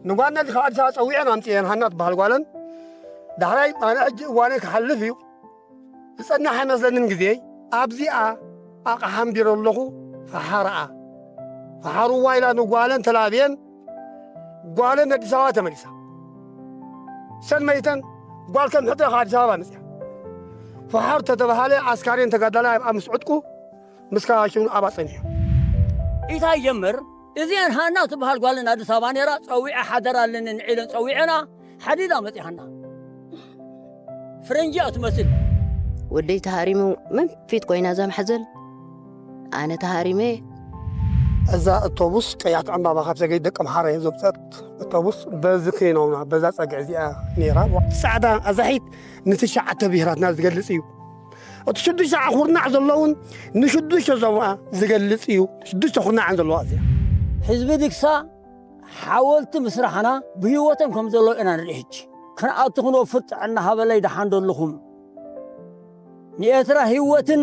ንጓልና ካብ ኣዲስ ኣበባ ጸዊዐን ኣምጽኤን ሃና ትበሃል ጓለን። ዳሕራይ ኣነ ሕጂ እዋነይ ክሓልፍ እዩ ዝጸንሕ ኣይመስለንን ግዜይ። ኣብዚኣ ኣቕሓ ኣንቢረ ኣለኹ። ፈሓርኣ ፈሓርዋ ኢላ ንጓለን ተላብየን ጓለን ኣዲስ ኣበባ ተመሊሳ። ሰን መይተን ጓል ከም ሕጥረ ካብ ኣዲስ ኣበባ መጽያ። ፈሓር ተተባሃለ ኣስካሬን ተጋዳላይ ኣብ ምስ ዕጥቁ ምስ ካላሽኑ ኣብኣ ጸኒሑ። ኢታይ ጀምር እዚኣን ሃና ትበሃል ጓልን ኣዲስ ኣበባ ነይራ። ጸዊዐ ሓደራ ኣለኒ ንዒለን ጸዊዐና ሓዲዳ መጺሃና። ፍረንጂ እያ ትመስል። ወደይ ተሃሪሙ መንፊት ኮይና እዛ ማሕዘል። ኣነ ተሃሪመ። እዛ እቶቡስ ቀያት ዕምባባ ካብ ዘገይ ደቂ ኣምሓራ እየ ዘውፅአት። እቶቡስ በዚ ከይኖምና በዛ ፀግዒ እዚኣ ነይራ። ፃዕዳ ኣዛሒት ንትሽዓተ ብሄራትና ዝገልፅ እዩ። እቲ ሽዱሽተ ኩርናዕ ዘለውን ንሽዱሽተ ዞባ ዝገልፅ እዩ። ሽዱሽተ ኩርናዕ እየን ዘለዋ እዚኣ። ህዝቢ ድግሳ ሓወልቲ ምስራሕና ብህይወቶም ከም ዘለዉ ኢና ንርኢ። ሕጂ ክንኣቱ ክንወፍር ጥዕና ሃበለይ ደሓን ደለኹም። ንኤርትራ ህይወትን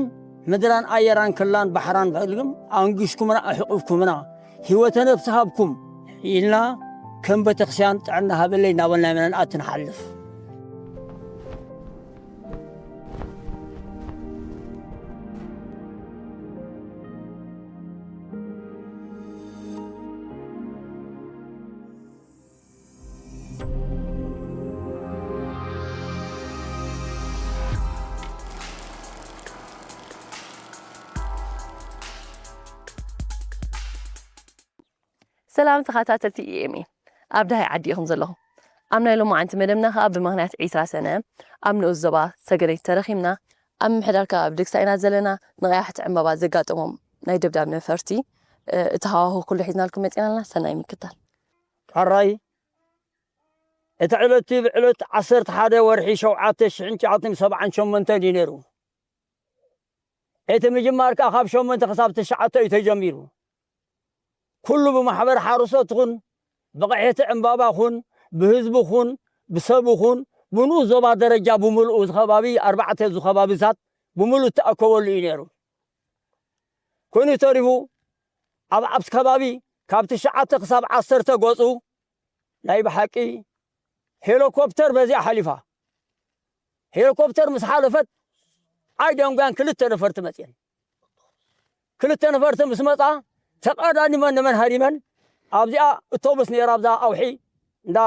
ምድራን ኣየራን ክላን ባሕራን ብሕልግም ኣንጊሽኩምና ኣሕቑፍኩምና ህይወተ ነፍሲ ሃብኩም ኢልና ከም ቤተክርስቲያን ጥዕና ሃበለይ እናበልና ኢና ንኣቱ ንሓልፍ። ሰላም ተኸታተልቲ ኢኤምኤ፣ ኣብ ደሃይ ዓዲ ኢኹም ዘለኹም። ኣብ ናይ ሎማዓንቲ መደብና ከኣ ብምኽንያት ዒስራ ሰነ ኣብ ንኡስ ዞባ ሰገነይቲ ተረኺብና። ኣብ ምምሕዳር ከባቢ ድግሳ ኢና ዘለና። ንቐያሕቲ ዕምባባ ዘጋጠሞም ናይ ደብዳብ ነፈርቲ፣ እ፣ እቲ ሃዋህው ኩሉ ሒዝናልኩም መጺና ኣለና። ሰናይ ምክታል። ሕራይ፣ እቲ ዕለት'ቲ ብዕለት ዓሰርተ ሓደ ወርሒ ሸውዓተ ሽሕን ትሽዓተ ሚእትን ሰብዓን ሸሞንተን እዩ ነይሩ። እቲ ምጅማር ከኣ ካብ ሸሞንተ ክሳብ ትሽዓተ እዩ ተጀሚሩ። ኩሉ ብማሕበር ሓረስቶት ኹን፣ ብቐይሕቲ ዕምባባ ኹን፣ ብህዝቢ ኹን፣ ብሰብ ኹን፣ ብንኡስ ዞባ ደረጃ ብምልኡ እዚ ከባቢ ኣርባዕተ እዚ ከባብታት ብምልኡ እተኣከበሉ እዩ ነይሩ። ኮይኑ ተሪፉ ኣብ ኣብቲ ከባቢ ካብ ትሽዓተ ክሳብ ዓሰርተ ገጹ ናይ ብሓቂ ሄሊኮፕተር በዚኣ ሓሊፋ። ሄሊኮፕተር ምስ ሓለፈት ኣይደንጓን ክልተ ነፈርቲ መጽየን። ክልተ ነፈርቲ ምስ መጻ ተቐዳዲመን ንመን ሃዲመን ኣብዚኣ እቶብስ ነይራ ኣብዛ ኣውሒ እንዳ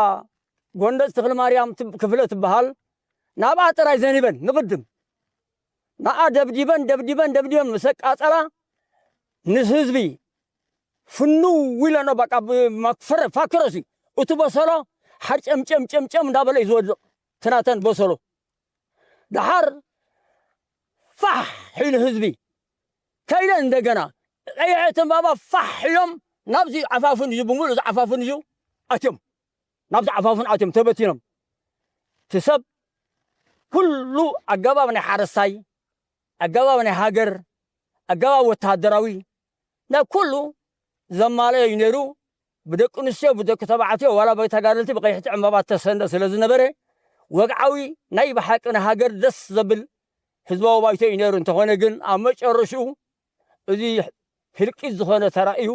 ጎንደጽ ተኽለ ማርያም ትብ-፣ ክፍለ ትበሃል ናብኣ ጥራይ ዘኒበን ንቕድም። ንኣ ደብዲበን፣ ደብዲበን፣ ደብዲበን ምስ ኣቃጸላ ንህዝቢ ፍንው ኢለኖ በቃ ብመክፈረ-፣ ፋክረሲ እቲ በሰሎ ሓር ጨም ጨም ጨም ጨም እንዳበለ እዩ ዝወድቕ። ትናተን በሰሎ። ደሓር ፋሕ ኢሉ ህዝቢ ከይደ እንደገና ቀይሐ ትንባባ ፋሕ ኢሎም ናብዚ ዓፋፍን እዩ ብምሉእ እዚ ዓፋፍን እዩ ኣትዮም። ናብዚ ዓፋፍን ኣትዮም ተበቲኖም። እቲ ሰብ ኩሉ ኣገባብ ናይ ሓረስታይ፣ ኣገባብ ናይ ሃገር፣ ኣገባብ ወተሃደራዊ፣ ናይ ኩሉ ዘማልአ እዩ ነይሩ። ብደቂ ኣንስትዮ፣ ብደቂ ተባዕትዮ፣ ዋላ ብተጋደልቲ ብቐይሕቲ ዕምባባ እተሰንደ ስለ ዝነበረ፣ ወግዓዊ ናይ ብሓቂ ንሃገር ደስ ዘብል ህዝባዊ ባይቶ እዩ ነይሩ። እንተኾነ ግን ኣብ መጨረሽኡ እዚ ህልቂት ዝኾነ ተራእዩ፣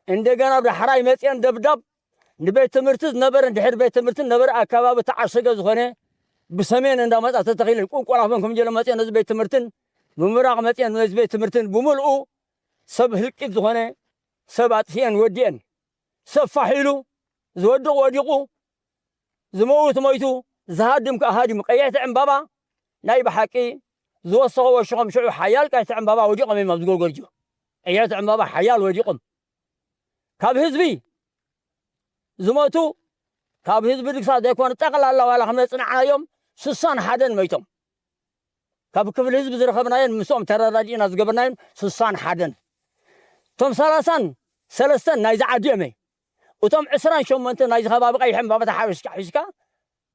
እንደገና ብዳሕራይ መፅአን ደብዳብ ንቤት ትምህርቲ ዝነበረ፣ ድሕሪ ቤት ትምህርቲ ዝነበረ ኣከባቢ ተዓሸገ ዝኾነ ብሰሜን እንዳመፃ ተተኺለን ቁንቁላፈን ከም ጀለ መፅአን ነዚ ቤት ትምህርትን ብምብራቕ መፅአን ነዚ ቤት ትምህርትን ብምልኡ ሰብ ህልቂት ዝኾነ ሰብ ኣጥፊአን ወዲአን። ሰብ ፋሕ ኢሉ፣ ዝወድቕ ወዲቑ፣ ዝመውት ሞይቱ፣ ዝሃድም ከኣ ሃዲሙ። ቀያሕቲ ዕምባባ ናይ ብሓቂ ዝወሰኸ ወሽኾም ሽዑ ሓያል ቀያሕቲ ዕምባባ ወዲቖም እዮም ኣብዚ ጎልጎልጆ። ቀያሕቲ ዕምባባ ሓያል ወዲቖም። ካብ ህዝቢ ዝሞቱ፣ ካብ ህዝቢ ድግሳ ዘይኮነ ጠቕላላ ዋላ ከም ዘጽናዕናዮም ስሳን ሓደን መይቶም። ካብ ክፍሊ ህዝቢ ዝረኸብናዮን ምስኦም ተረዳዲእና ዝገበርናዮን ስሳን ሓደን። እቶም ሰላሳን ሰለስተን ናይዚ ዓዲ እዮም። እቶም ዕስራን ሸሞንተን ናይዚ ከባቢ ቀይሕ ዕምባባታት ሓበሽካ ሒዝካ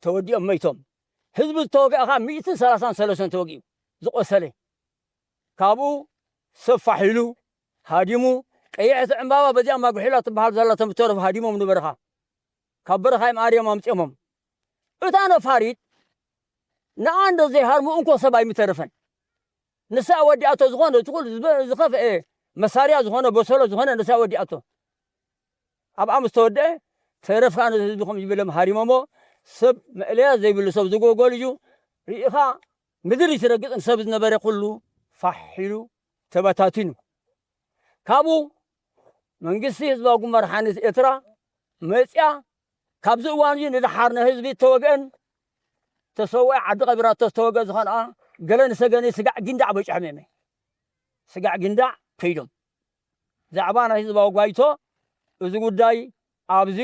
ተወዲኦም መይቶም። ህዝቢ ዝተወግአ ኸዓ ሚእትን ሰላሳን ሰለስተን ተወጊኡ ዝቆሰለ። ካብኡ ሰብ ፋሕ ኢሉ ሃዲሙ፣ ቀያሕቲ ዕምባባ በዚኣ ማጉሒላ ትበሃል ዘላ ተምተረፉ ሃዲሞም ንበረኻ። ካብ በረኻ እዮም ኣርዮም ኣምጺኦሞም። እታ ነፋሪት ንኣ እንዶ ዘይሃርሙ እንኮ ሰብ ኣይምተረፈን። ንሳ ወዲኣቶ ዝኾነ እቲ ኩሉ ዝበ-፣ ዝኸፍአ መሳርያ ዝኾነ በሰሎ ዝኾነ ንሳ ወዲኣቶ። ኣብኣ ምስ ተወደአ ተረፍ ከዓ ነዚ ህዝቢ ከም ይብሎም ሃሪሞሞ። ሰብ መእለያ ዘይብሉ ሰብ ዝጎጎል እዩ። ርኢኻ ምድሪ ትረግጽን ሰብ ዝነበረ ኩሉ ፋሕ ኢሉ ተበታቲኑ። ካብኡ መንግስቲ ህዝባዊ ግንባር ሓርነት ኤርትራ መጽያ። ካብዚ እዋን እዚ ንደሓር ንህዝቢ እተወግአን ተሰውአ ዓዲ ቀቢራቶ ዝተወግአ ዝኾነ ገለ ንሰገነ ስጋዕ ጊንዳዕ በጭሖም የመ ስጋዕ ጊንዳዕ ከይዶም። ዛዕባ ናይ ህዝባዊ ባይቶ እዚ ጉዳይ ኣብዚ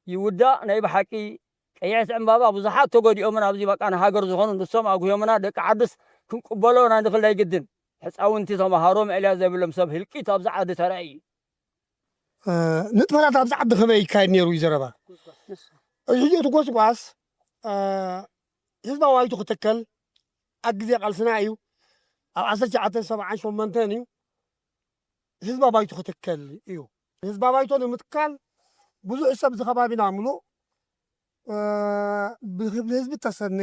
ይውዳእ። ናይ ብሓቂ ቀያሕቲ ዕምባባ ብዙሓት ተጎዲኦምን ኣብዚ በቃ ንሃገር ዝኾኑ ንሶም ኣጉህዮምና ደቂ ዓድስ ክንቅበሎ ናይ ንኽእል ናይ ግድን። ህፃውንቲ ተምሃሮ መእለያ ዘይብሎም ሰብ ህልቂት ኣብዚ ዓዲ ተራእዩ እዩ። ንጥፈታት ኣብዚ ዓዲ ከመይ ይካየድ ነይሩ እዩ ዘረባ። እዚ ሕጂ እቲ ጎስጓስ ህዝባዊ ባይቶ ክትከል ኣብ ግዜ ቃልስና እዩ። ኣብ ዓሰርተ ትሽዓተ ሰብዓን ሸሞንተን እዩ ህዝባዊ ባይቶ ክትከል እዩ። ህዝባዊ ባይቶ ንምትካል ብዙሕ ሰብ እዚ ከባቢና ምሉእ ብህዝቢ ተሰነ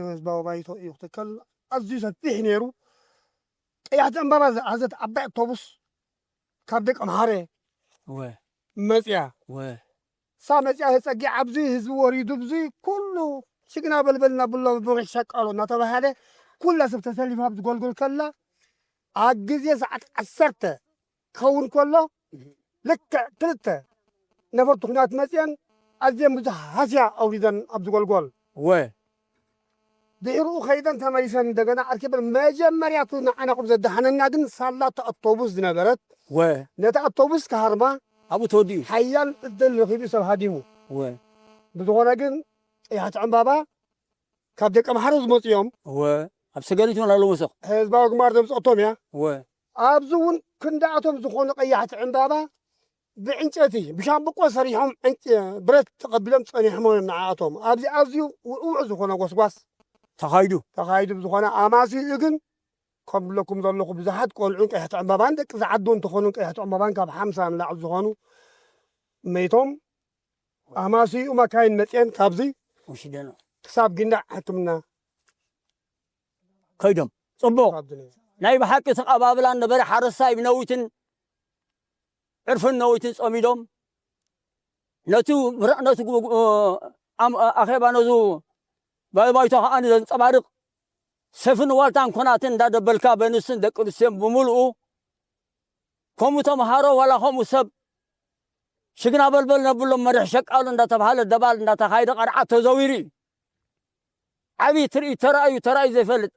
ህዝባዊ ባይቶ እዩ ክትከል። ኣዝዩ ሰፊሕ ነይሩ። ቀያሕቲ ዕምባባ ዝኣዘት ዓባይ ኣውቶቡስ ካብ ደቂ ኣምሓረ ወ መፅያ ወ ሳ መፅያ ተፀጊዓ ኣብዚ ህዝቢ ወሪዱ ኣብዚ ኩሉ ሽግና በልበል እናብሎ ብሩሕ ሸቃሎ እናተባሃለ ኩላ ሰብ ተሰሊፋ ኣብዚ ጎልጎል ከላ ኣብ ግዜ ሰዓት ዓሰርተ ክኸውን ከሎ ልክዕ ክልተ ነፈርቲ ኩናት መፅየን ኣዝየን ብዙሕ ሃስያ ኣውሪደን ኣብዚ ጎልጎል ወ ድሕርኡ ከይደን ተመሊሰን እንደገና ኣርኪበን መጀመርያቱ ንዓና ቁም ዘዳሓነና ግን ሳላ እቲ ኣውቶቡስ ዝነበረት ወ ነቲ ኣውቶቡስ ክሃርማ ኣብኡ ተወዲኡ ሓያል ዕድል ረኺቡ ሰብ ሃዲሙ ወ ብዝኾነ ግን ቀያሕቲ ዕምባባ ካብ ደቂ ኣምሓሩ ዝመፁ እዮም ወ ኣብ ሰገሪት እውን ኣለዉ መሰኽ ህዝባዊ ግንባር ዘምፀቶም እያ ወ ኣብዚ እውን ክንዳኣቶም ዝኾኑ ቀያሕቲ ዕምባባ ብዕንጨቲ ብሻምብቆ ሰሪሖም ዕንጨ- ብረት ተቐቢሎም ፀኒሖም እዮም ንዓኣቶም ኣብዚ ኣዝዩ ውዕውዕ ዝኾነ ጎስጓስ ተኻይዱ ተኻይዱ ብዝኾነ ኣማስይኡ ግን ከም ብለኩም ዘለኹ ብዙሓት ቆልዑን ቀያሕቲ ዕምባባን ደቂ ዝዓዱ እንትኾኑ ቀያሕቲ ዕምባባን ካብ ሓምሳ ንላዕሊ ዝኾኑ መይቶም ኣማስይኡ መካይን መፅየን ካብዚ ወሽደኖ ክሳብ ጊንዳዕ ሕክምና ከይዶም ፅቡቕ ካብዚ ነይሩ። ናይ ብሓቂ ተቐባብላን ነበረ ሓረስታይ ብነዊትን ዕርፍን ነዊትን ፀሚዶም ነቲ ምረቕ ነቲ ኣኼባ ነዙ ባይባይቶ ከዓ ዘንፀባርቕ ሰፍን ዋልታን ኮናትን እንዳደበልካ በንስን ደቂ ኣንስትዮን ብምልኡ ከምኡ ተምሃሮ ዋላ ከምኡ ሰብ ሽግና በልበል ነብሎም መርሕ ሸቃሉ እንዳተባሃለ ደባል እንዳተኻይደ ቀርዓት ተዘዊሩ እዩ። ዓብዪ ትርኢት ተራእዩ ተራእዩ ዘይፈልጥ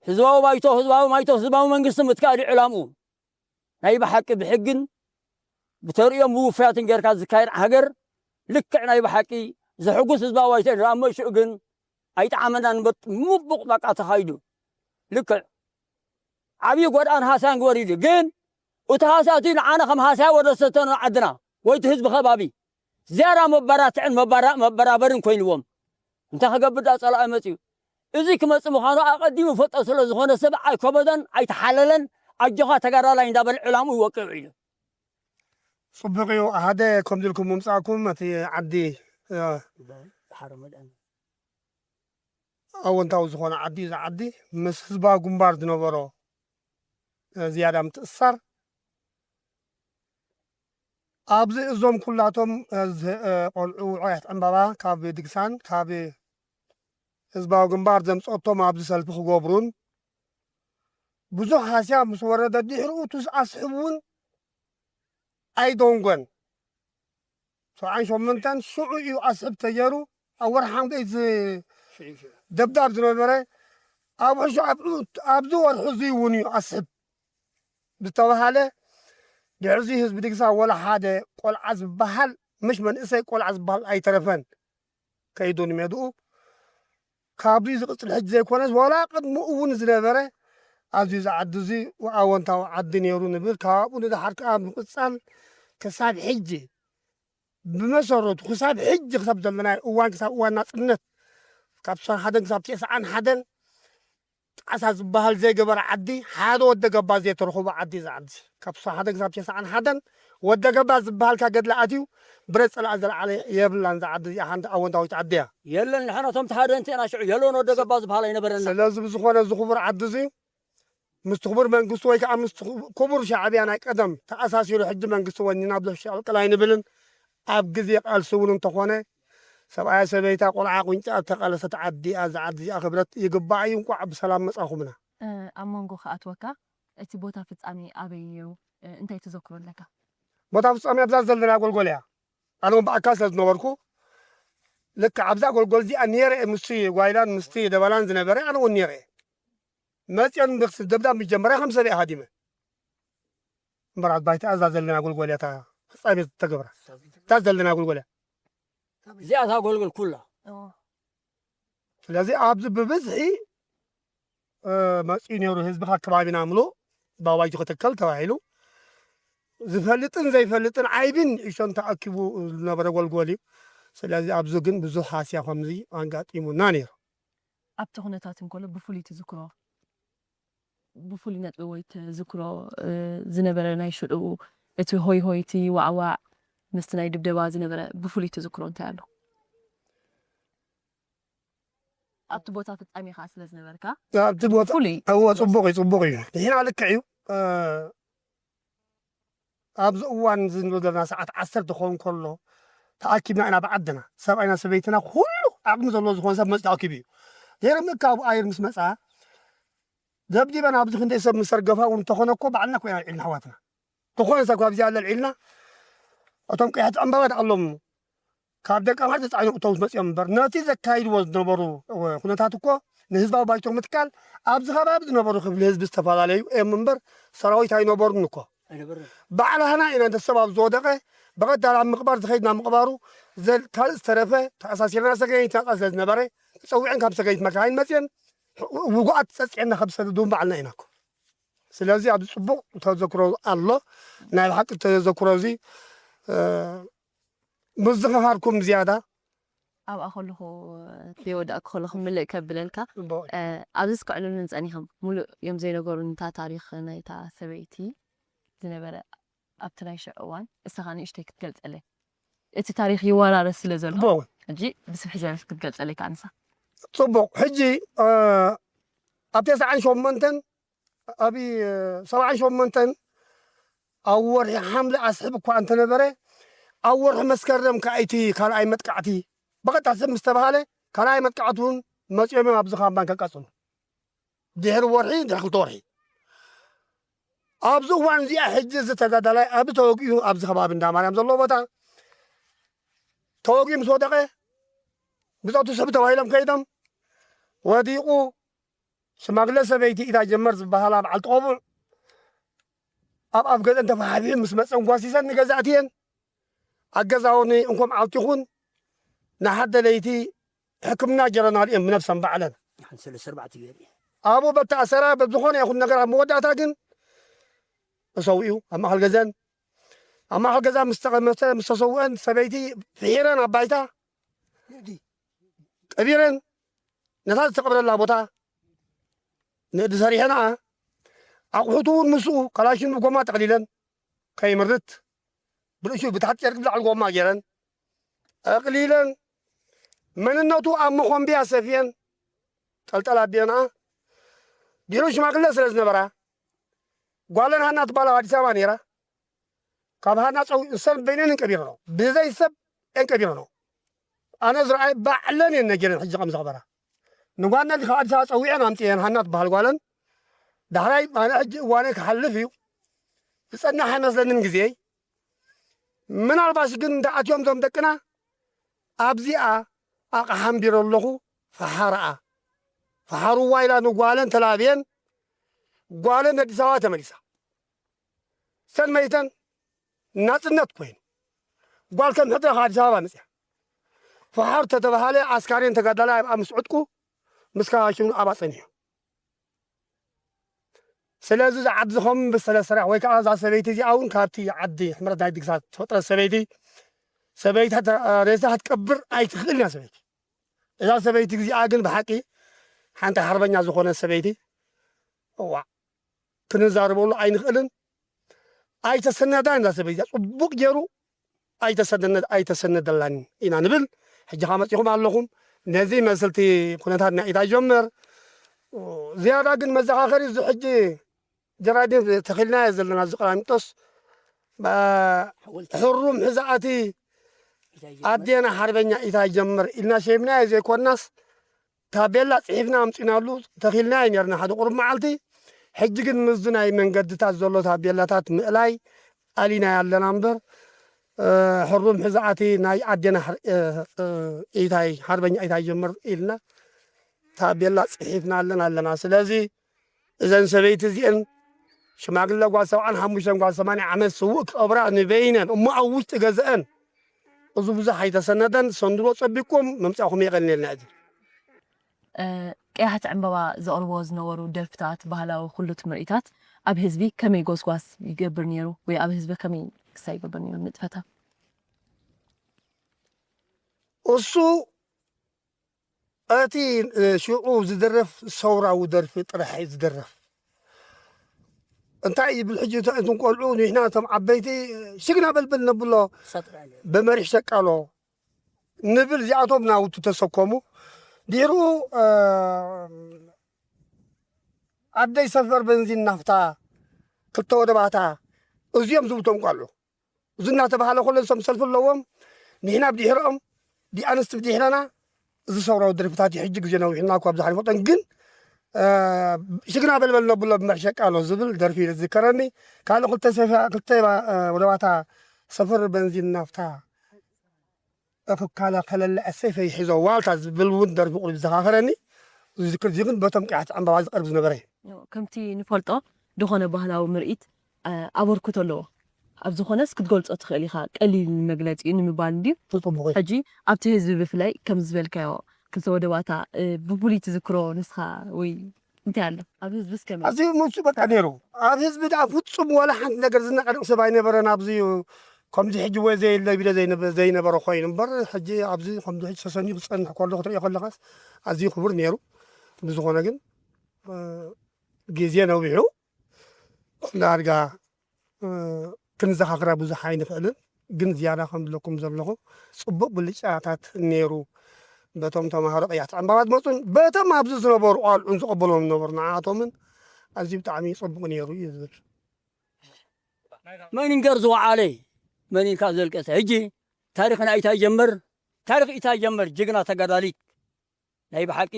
ህዝባዊ ባይቶ ህዝባዊ ማይቶ ህዝባዊ መንግስቲ ምትካል እዩ ዕላምኡ። ናይ ብሓቂ ብሕግን ብተርእዮም ብውፍያትን ጌርካ ዝካየድ ሃገር ልክዕ ናይ ብሓቂ ዘሕጉስ ህዝባዊ ባይቶ እዩ። ኣብ መሽኡ ግን ኣይጠዓመናን። በጥ ሙቡቕ በቃ ተኻይዱ ልክዕ ዓብዪ ጎድኣን ሃስያን ወሪዱ ግን እቲ ሃስያ እቲ ንዓና ከም ሃስያ ወደ ሰተኖ ዓድና ወይ እቲ ህዝቢ ከባቢ ዝያዳ መበራትዕን መበራበርን ኮይንዎም እንታይ ክገብር ዳ ፀላኢ መፅዩ እዚ ክመፅእ ምዃኑ ኣቐዲሙ ይፈልጦ ስለ ዝኾነ ሰብ ኣይኮበደን ኣይተሓለለን ኣጆኻ ተጋዳላይ እንዳበለ ዕላምኡ ይወቅዕ ኢሉ ፅቡቅ እዩ ሓደ ከምዚ ኢልኩም ምምፃእኩም እቲ ዓዲ ኣወንታዊ ዝኾነ ዓዲ እዩ እዚ ዓዲ ምስ ህዝባዊ ግንባር ዝነበሮ ዝያዳ ምትእስሳር ኣብዚ እዞም ኩላቶም ቆልዑ ውዑያት ዕምባባ ካብ ድግሳን ካብ ህዝባዊ ግንባር ዘምፀቶም ኣብዚ ሰልፊ ክገብሩን ብዙሕ ሃስያ ምስ ወረደ ድሕሪኡ ቱስ ኣስሕብ እውን ኣይደንጎን ሰብዓን ሸሞንተን ሽዑ እዩ ኣስሕብ ተገይሩ ኣብ ወርሒ ሓምደ እዩ ደብዳብ ዝነበረ ኣብ ሕሹ ኣብዚ ወርሒ እዚ እውን እዩ ኣስሕብ ዝተባሃለ ድሕዚ ህዝቢ ድግሳ ወላ ሓደ ቆልዓ ዝበሃል ምሽ መንእሰይ ቆልዓ ዝበሃል ኣይተረፈን ከይዱ ንሜድኡ ካብዚ ዝቕፅል ሕጂ ዘይኮነስ ዋላ ቅድሚ እውን ዝነበረ ኣብዚ ዝዓዲ እዚ ኣወንታዊ ዓዲ ነይሩ ንብል ካብኡ ንድሓር ከዓ ምቕፃል ክሳብ ሕጂ ብመሰረቱ ክሳብ ሕጂ ክሳብ ዘለና እዋን ክሳብ እዋን ናፅነት ካብ ሓደን ክሳብ ተስዓን ሓደን ጣዕሳ ዝበሃል ዘይገበረ ዓዲ ሓደ ወደ ገባ ዘይተረኽቦ ዓዲ እዚ ዓዲ ካብ ስሳ ሓደ ክሳብ ተስዓን ሓደን ወደ ገባ ዝበሃልካ ገድሊ ኣትዩ ብረት ፀላኢ ዘለዓለ የብላን እዛ ዓዲ እዚኣ ሓንቲ ኣወንታዊት ዓዲ እያ። የለን ንሕና እቶም ተሃደንቲ ኢና ሽዑ የለን ወደ ገባ ዝበሃል ኣይነበረና። ስለዚ ብዝኾነ እዚ ክቡር ዓዲ እዚ ምስቲ ክቡር መንግስቱ ወይ ከዓ ምስቲ ክቡር ሻዕብያ ናይ ቀደም ተኣሳሲሩ ሕጂ መንግስቲ ወኒና ብዙሕ ሸቕልቅል ኣይንብልን። ኣብ ግዜ ቃልሲ እውን እንተኾነ ሰብኣያ ሰበይታ ቆልዓ ቁንጫ እተቃለሰት ዓዲ እያ። እዛ ዓዲ እዚኣ ክብረት ይግባኣ እዩ። እንቋዕ ብሰላም መጻኹምና። ኣብ መንጎ ክኣትወካ እቲ ቦታ ፍጻሜ ኣበይ ነይሩ? እንታይ ተዘክሮ ኣለካ? ቦታ ፍጻሜ ኣብዛ ዘለና ጎልጎል እያ። ኣነ እውን ብኣካል ስለ ዝነበርኩ ልክዕ ኣብዛ ጎልጎል እዚኣ ነይረ እየ። ምስቲ ጓይላን ምስቲ ደበላን ዝነበረ ኣነ እውን ነይረ እየ። መፅኦን ምስ ደብዳብ ምስ ጀመረ ከም ሰብ እየ ሃዲመ። እምበር ኣብ ባይታ እዛ ዘለና ጎልጎል እያ እታ ፍጻሜ ዝተገብራ። እታ ዘለና ጎልጎል እያ። እዚኣ እታ ጎልጎል ኩላ። ስለዚ ኣብዚ ብብዝሒ መፂኡ ነይሩ ህዝቢ ካብ ከባቢና ምሉእ ባባይቱ ክትከል ተባሂሉ ዝፈልጥን ዘይፈልጥን ዓይብን እሾን ተኣኪቡ ዝነበረ ጎልጎል እዩ። ስለዚ ኣብዚ ግን ብዙሕ ሃስያ ከምዚ ኣጋጢሙና ነይሩ። ኣብቲ ኩነታት እንከሎ ብፍሉይ ትዝክሮ ብፍሉይ ነጥቢ ወይ ትዝክሮ ዝነበረ ናይ ሽዑ እቲ ሆይ ሆይቲ ዋዕዋዕ ምስቲ ናይ ድብደባ ዝነበረ ብፍሉይ ትዝክሮ እንታይ ኣሎ? ኣብቲ ቦታ ፍጻሜ ከዓ ስለ ዝነበርካ ኣብቲ ቦታ ፍሉይ እዎ ጽቡቕ እዩ ጽቡቕ እዩ። ንሕና ልክዕ እዩ። ኣብዚ እዋን እዚ ንብሎ ዘለና ሰዓት ዓሰርተ ክኸውን ከሎ ተኣኪብና ኢና ብዓድና ሰብኣይና ሰበይትና ኩሉ ዓቕሚ ዘለዎ ዝኾነ ሰብ መፅኡ ተኣኪቡ እዩ። ገይረ ምእካቡ ኣየር ምስ መፃ ደብዲበን ኣብዚ ክንደይ ሰብ ምስ ሰርገፋ እውን እንተኾነ እኮ ባዕልና እኮ ኢና ኣልዒልና ኣሕዋትና ዝኾነ ሰብ ካብዚ ኣለ ኣልዒልና እቶም ቀያሕቲ ዕምባባ ደኣሎም ካብ ደቂ ኣምሓር ተፃዒኖም እቶም መፅኦም እምበር ነቲ ዘካይድዎ ዝነበሩ ኩነታት እኮ ንህዝባዊ ባይቶ ምትካል ኣብዚ ከባቢ ዝነበሩ ክፍሊ ህዝቢ ዝተፈላለዩ እዮም እምበር ሰራዊት ኣይነበሩን እኮ። ባዕላህና ኢና እንተ ሰብ ኣብ ዝወደቐ ብቐዳል ኣብ ምቕባር ዝኸይድ ናብ ምቕባሩ ካልእ ዝተረፈ ተኣሳሲርና ሰገይት ናፃ ስለ ዝነበረ ፀዊዐን ካብ ሰገይት መካይን መፅየን ውጉኣት ፀፅዐና ካብ ዝሰደዱ ባዕልና ኢና እኮ። ስለዚ ኣብዚ ፅቡቕ ተዘክሮ ኣሎ። ናይ ብሓቂ ተዘክሮ እዚ ምዝኽኻርኩም ዝያዳ ኣብኣ ከለኹ ዘይወዳእኩ ከለኹ ምልእ ከብለልካ ኣብዚ ስክዕሉልን ፀኒሖም ሙሉእ እዮም ዘይነገሩን እታ ታሪክ ናይታ ሰበይቲ ዝነበረ ኣብቲ ናይ ሽዑ እዋን እሳኻ ንእሽተይ ክትገልፀለይ እቲ ታሪክ ይወራረስ ስለ ዘሎ ሕጂ ብስፍሕ ዝበለት ክትገልፀለይ ከዓ ንሳ ፅቡቕ ሕጂ ኣብ ተስዓን ሸሞንተን ኣብ ሰብዓን ሸሞንተን ኣብ ወርሒ ሓምለ ኣስሕብ እኳ እንተነበረ ኣብ ወርሒ መስከረም ከዓ እቲ ካልኣይ መጥቃዕቲ ብቐጥታ ሰብ ምስ ተባሃለ ካልኣይ መጥቃዕቲ እውን መፂኦም እዮም ኣብዚ ካምባን ከቃፅሉ ድሕሪ ወርሒ ድሕሪ ክልተ ወርሒ ኣብዚ እዋን እዚኣ ሕጂ እዚ ተጋዳላይ ኣብ ተወጊኡ ኣብዚ ከባቢ እንዳ ማርያም ዘለዎ ቦታ ተወጊኡ ምስ ወደቐ ብፆቱ ስሕቡ ተባሂሎም ከይዶም ወዲቑ ሽማግለ ሰበይቲ ኢታ ጀመር ዝበሃላ በዓልቲ ቆቡዕ ኣብ ኣፍ ገዘን ተፋሓፊሑ ምስ መፀን ጓሲሰን ንገዛእቲ እየን ኣገዛውኒ እንኮም ዓልቲ ይኹን ንሓደ ለይቲ ሕክምና ጀረናሉ እየን ብነብሰን ባዕለን ኣብኡ በተኣሰራ በዝኾነ ይኹን ነገር ኣብ መወዳእታ ግን ተሰዊኡ ኣብ ማእኸል ገዘን ኣብ ማእኸል ገዛ ምስ ተቐመጠ ምስ ተሰውአን ሰበይቲ ፍሒረን ኣብ ባይታ ቀቢረን ነታ ዝተቐብረላ ቦታ ንእዲ ሰሪሐንኣ ኣቑሑቱ እውን ምስኡ ካላሽን ብጎማ ጠቕሊለን ከይምርት ብርእሹ ብታሕቲ ጨርቂ ብላዕሊ ጎማ ገይረን ጠቕሊለን መንነቱ ኣብ መኾንብያ ሰፍየን ጠልጠል ኣቢለንኣ ድሕሩ ሽማግለ ስለ ዝነበራ ጓለን ሃና ትባል ኣብ ኣዲስ ኣበባ ነይራ ካብ ሃና ፀው እሰን በይነን እንቀቢረኖ ብዘይ ሰብ እንቀቢረኖ ኣነ ዝረኣይ ባዕለን እየን ነጊረን ሕጂ ከም ዘኽበራ ንጓና ካብ ኣዲስ ኣበባ ፀዊዐን ኣምፅኤን ሃና ትበሃል ጓለን ዳሕራይ ኣነ ሕጂ እዋነይ ክሓልፍ እዩ ዝፀናሕ ኣይመስለንን ግዜይ ምናልባሽ ግን እንተኣትዮም ዞም ደቅና ኣብዚኣ ኣቕሓ ኣንቢረ ኣለኹ ፈሓርኣ ፈሓርዋ ኢላ ንጓለን ተላብየን ጓለን ኣዲስ ኣበባ ተመሊሳ ሰን መይተን ናፅነት ኮይኑ ጓል ከም ሕድራ ካብ ኣዲስ ኣበባ መፅያ ፈሓር ተተባሃለ ኣስካሬን ተጋዳላይ ኣብኣ ምስ ዕጥቁ ምስ ካላሽኑ ኣብኣ ፀኒሑ ስለዚ እዚ ዓዲ ዝኸውን ብሰለ ስራሕ ወይ ከዓ እዛ ሰበይቲ እዚኣ እውን ካብቲ ዓዲ ሕምረት ናይ ድግሳ ተፈጥረት ሰበይቲ ሰበይቲ ሬሳ ክትቀብር ኣይትኽእልን እያ ሰበይቲ እዛ ሰበይቲ እዚኣ ግን ብሓቂ ሓንቲ ሓርበኛ ዝኾነ ሰበይቲ እዋ ክንዛረበሉ ኣይንኽእልን ኣይተሰነዳን እዛ ሰበይቲ እዚኣ ፅቡቅ ገይሩ ኣይተሰነደላን ኢና ንብል ሕጂ ካ መፂኹም ኣለኹም ነዚ መስልቲ ኩነታት ናይ ኢታ ጀምር ዝያዳ ግን መዘኻኸሪ እዚ ሕጂ ጀራዲን ተኺልናዮ ዘለና እዚ ቀላሚጦስ ሕሩም ሕዛኣቲ ኣዴና ሓርበኛ ኢታይ ጀምር ኢልና ሸይምናዮ ዘይኮናስ፣ ታቤላ ጽሒፍና ኣምጺናሉ ተኺልናዮ ነርና ሓደ ቁሩብ መዓልቲ። ሕጂ ግን ምስዚ ናይ መንገድታት ዘሎ ታቤላታት ምእላይ ኣሊና ኣለና እምበር፣ እ፣ ሕሩም ሕዛኣቲ ናይ ኣዴና ሓር-፣ እ፣ እ፣ ኢታይ፣ ሓርበኛ ኢታይ ጀምር ኢልና ታቤላ ጽሒፍና ኣለና ኣለና። ስለዚ እዘን ሰበይቲ እዚአን ሽማግለ ጓል ሰብዓን ሓሙሽተን ጓል ሰማንያ ዓመት ስዉእ ክቐብራ ንበይነን እሞ ኣብ ውሽጢ ገዝአን እዚ ብዙሕ ኣይተሰነደን። ሰንድሮ ጸቢቅኩም ምምጻእኩም የቐንየልና። እዚ እ፣ ቀያሕቲ ዕምበባ ዘቕርቦ ዝነበሩ ደርፍታት፣ ባህላዊ ኩሉት ምርኢታት ኣብ ህዝቢ ከመይ ጎስጓስ ይገብር ነይሩ ወይ ኣብ ህዝቢ ከመይ ክሳ ይገብር ነይሩ ንጥፈታት? እሱ እቲ እ፣ ሽዑ ዝድረፍ ሰውራዊ ደርፊ ጥራሕ እዩ ዝድረፍ። እንታይ ይብል ሕጂ እተ-፣ እቶም ቆልዑ ንሕና እቶም ዓበይቲ ሽግና በልበል ነብሎ ብመሪሕ ሸቃሎ ንብል እዚኣቶም ናውቱ ተሰከሙ። ድሕሩ እ፣ ኣደይ ሰፈር በንዚን ናፍታ ክልተ ወደባታ እዚኦም ዝብቶም ቆልዑ እዚ እናተባህለ ከሎ እሶም ሰልፊ ኣለዎም ንሕና ብድሕርኦም ዲኣንስቲ ብድሕረና እዚ ሰውራዊ ደርፍታት እዩ ሕጂ ግዜ ነዊሕና እኳ ብዙሕ ኣይንፈልጦን ግን እ፣ ሽግና በልበል ነብሎ ብመርሸቃ ኣሎ ዝብል ደርፊ እዩ ዝዝከረኒ። ካልእ ክልተ ሰፊያ ክልተ እ፣ ወደባታ ሰፈር በንዚን ናፍታ እኽካለ ከለለ ሰይፈይ ሒዞ ዋልታ ዝብል እውን ደርፊ ቁሩብ ይዘኻኸረኒ። ዝዝክር እዚ ግን በቶም ቅያሕቲ ዕምባባ ዝቐርብ ዝነበረ እዩ። ከምቲ ንፈልጦ ዝኾነ ባህላዊ ምርኢት እ፣ ኣበርክቶ ኣለዎ። ኣብ ዝኾነስ ክትገልጾ ትኽእል ኢኻ። ቀሊል መግለጺ እዩ ንምባል እንድዩ። ጽቡቕ እዩ። ሕጂ ኣብቲ ህዝቢ ብፍላይ ከምዚ ዝበልካዮ ክልተ ወደባታ እ፣ ብፍሉይ ትዝክሮ ንስኻ ወይ እንታይ ኣሎ? ኣብ ህዝብስ ከመይ? ኣዝዩ ምቹእ በቃ ነይሩ። ኣብ ህዝቢ ደኣ ፍጹም ዋላ ሓንቲ ነገር ዝነቐንቕ ሰብ ኣይነበረን። ኣብዚ ከምዚ ሕጂ ወይ ዘየለ ቢለ ዘይነበ- ዘይነበረ ኮይኑ እምበር ሕጂ ኣብዚ ከምዚ ሕጂ ተሰኒዩ ክጸንሕ ከሎ ክትሪኦ ከለኻስ ኣዝዩ ክቡር ነይሩ። ብዝኾነ ግን እ፣ ግዜ ነዊሑ ዳርጋ እ፣ ክንዘኻኽራ ብዙሕ ኣይንኽእልን፣ ግን ዝያዳ ከም ዝብለኩም ዘለኹ ጽቡቕ ብልጫታት ነይሩ። በቶም ተምሃሮ ቀያሕቲ ዕምባባ ዝመጹን በቶም ኣብዚ ዝነበሩ ቋልዑን ዝቐበሎም ዝነበሩ ንዓኣቶምን ኣዝዩ ብጣዕሚ ጽቡቕ ነይሩ እዩ ዝብል። መን ይንገር ዝወዓለ መን ኢልካ ዘልቀሰ። ሕጂ ታሪኽና ኢታይ ጀምር፣ ታሪኽ ኢታይ ጀምር፣ ጅግና ተጋዳሊት ናይ ብሓቂ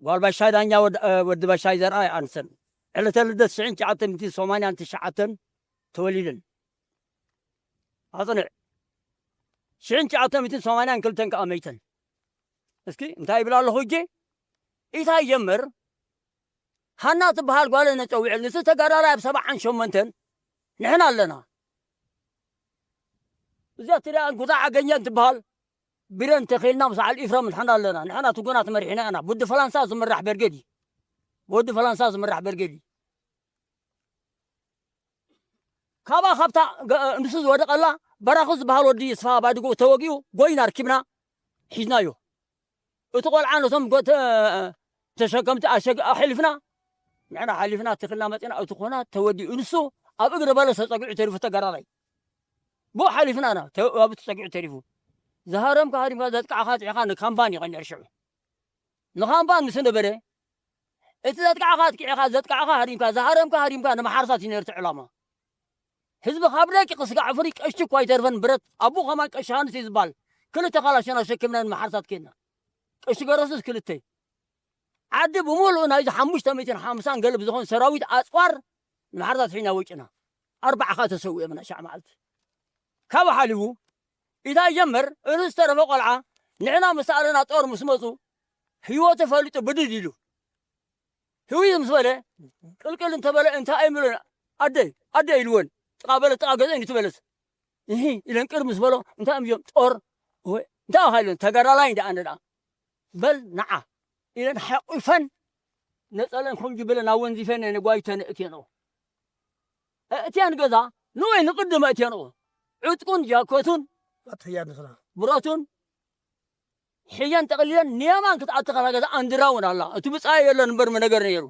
ጓል ባሻይ ዳኛ ወድ- እ፣ ወዲ ባሻይ ዘርኣይ ኣንሰን ዕለተ ልደት ሽሕን ትሽዓተ ሚእትን ሰማንያን ትሽዓተን ተወሊደን። ኣጽንዕ ሽሕን ትሽዓተ ሚእትን ሰማንያን ክልተን ከኣ መይተን። እስኪ እንታይ ይብል ኣለኹ እጂ ኢታይ ጀምር ሃና ትበሃል ጓል ነጸውዕል ንሱ ተጋዳላይ ኣብ ሰብዓን ሸሞንተን ንሕና ኣለና። እዚኣ ትሪኣ እንኩታ ዓገኛ እንትበሃል ብረን ተኺልና ምስ ዓል ኢፍራም ንሕና ኣለና። ንሕና ትጉናት መሪሕና ኢና። ብወዲ ፈላንሳ ዝምራሕ በርጌድ እዩ። ብወዲ ፈላንሳ ዝምራሕ በርጌድ እዩ። ካብኣ ካብታ ገ- ንሱ ዝወደቐላ በራኹ ዝበሃል ወዲ ስፋ ባድጎ ተወጊኡ ጎይና ርኪብና ሒዝናዮ። እቲ ቆልዓ ነቶም ጎ- ተ- ተሸከምቲ ኣሸግ ኣሕሊፍና ንሕና ሓሊፍና ትኽልና መፂና እቲ ኮና ተወዲኡ ንሱ ኣብ እግሪ በለስ ተፀጊዑ ተሪፉ ተጋዳላይ ብኡ ሓሊፍና ኢና ተ- ኣብኡ ተፀጊዑ ተሪፉ ዝሃረምካ ሃሪምካ ዘጥቃዕካ ኣጥዒኻ ንካምባን ይቐንዕ ሽዑ ንኻምባን ምስ ነበረ እቲ ዘጥቃዕካ ኣጥቂዕኻ ዘጥቃዕካ ሃሪምካ ዝሃረምካ ሃሪምካ ንምሓርሳት እዩ ነርቲ ዕላማ ህዝቢ ካብ ደቂ ክስጋዕ ፍሪ ቀሽቲ እኳ ኣይተርፈን ብረት ኣቡ ከማን ቀሺ ሃንስ እዩ ዝበሃል ክልተ ካላሽን ኣሸኪምና ንመሓርሳት ኬድና ቀሽቲ ገረሱስ ክልተ ዓዲ ብምሉእ ናይዚ ሓሙሽተ ሚእትን ሓምሳን ገለ ብዝኾን ሰራዊት ኣፅዋር ንመሓርሳት ሒና ወጭና ኣርባዕኻ ተሰዊኦምና ሻዕ መዓልቲ ካብ ሓሊቡ ኢታይ ጀመር እሉ ዝተረፈ ቆልዓ ንሕና ምስ ኣለና ጦር ምስ መፁ ህይወቱ ፈሊጡ ብድድ ኢሉ ህውይ ምስ በለ ቅልቅል እንተበለ እንታይ ኣይምሉን ኣደይ ኣደይ ኢልወን ጥቃ በለ ጥቃ ገዘ ንትበለስ እሂ ኢለን ቅር ምስ በሎ እንታይ እዮም እዮም ጦር ወይ እንታይ ኣኻ ኢለን ተጋዳላይ እንዳ ኣነ ደኣ በል ንዓ ኢለን ሓቂፈን ነፀለን ከምዚ ብለን ኣወንዚፈን ንጓይተን እትየንኦ እትያን ገዛ ንወይ ንቅድመ እትየንኦ ዕጥቁን ጃኮቱን ኣተያ ንስራ ብረቱን ሕየን ጠቕሊለን ንየማን ክትኣቲ ከላ ገዛ ኣንድራውን ኣላ እቲ ብፃይ የለን እምበር መነገር ነይሩ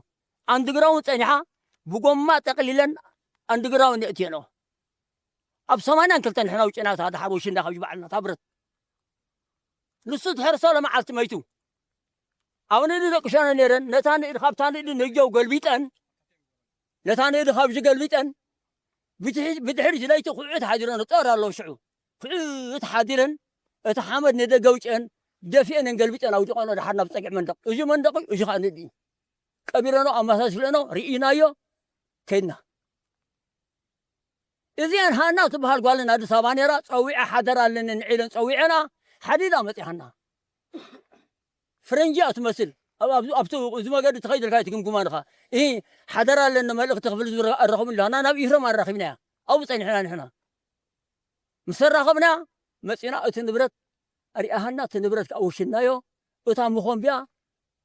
ኣንድግራውን ፀኒሓ ብጎማ ጠቕሊለን ኣንድግራውን የእትየንኦ ኣብ ሰማንያን ክልተ ንሕና ውጭና እታ ደሓር ወሽንዳ ካብ ዝበዓልና እታ ብረት ንሱ ትሕርሰ ለመዓልቲ መይቱ ኣብ ንእዲ ደቅሻነ ነይረን ነታ ንእዲ ካብታ ንእዲ ነጀው ገልቢጠን ነታ ንእዲ ካብዚ ገልቢጠን ብድሕሪት ለይቲ ኩዕት ሓዲረን ጦር ኣለዉ ሽዑ ኩዕት ሓዲረን እቲ ሓመድ ንደገ ኣውጺአን ደፊአን እየን ገልቢጠን ኣውዲቐንኦ ድሓር ናብ ጸግዒ መንደቕ። እዚ መንደቕ እዩ፣ እዚ ኸኣ ንድኢ ቀቢረንኦ ኣመሳሲለንኦ ርኢናዮ ከይድና። እዚኣን ሃና ትበሃል ጓልን ኣዲስ ኣበባ ነይራ። ጸዊዐ ሓደራ ኣለኒ ንዒለን ጸዊዐና ሓዲዳ መጺኣና። ፍረንጂ እያ ትመስል። ኣብ- ኣብ- ኣብቲ እዚ መገዲ ትኸይድ ኢልካ ኣይትግምግማን ኢኻ። ኢ ሓደራ ኣለኒ መልእኽቲ ክብል ዝረ- ኣረኸብሉ ሃና ናብ ኢፍረም ኣራኺብናያ። ኣብኡ ጸኒሕና ንሕና። ምስ ተራኸብና መጺና እቲ ንብረት ኣሪኣሃና፣ እቲ ንብረት ከኣ ወሽድናዮ። እታ መኾንቢያ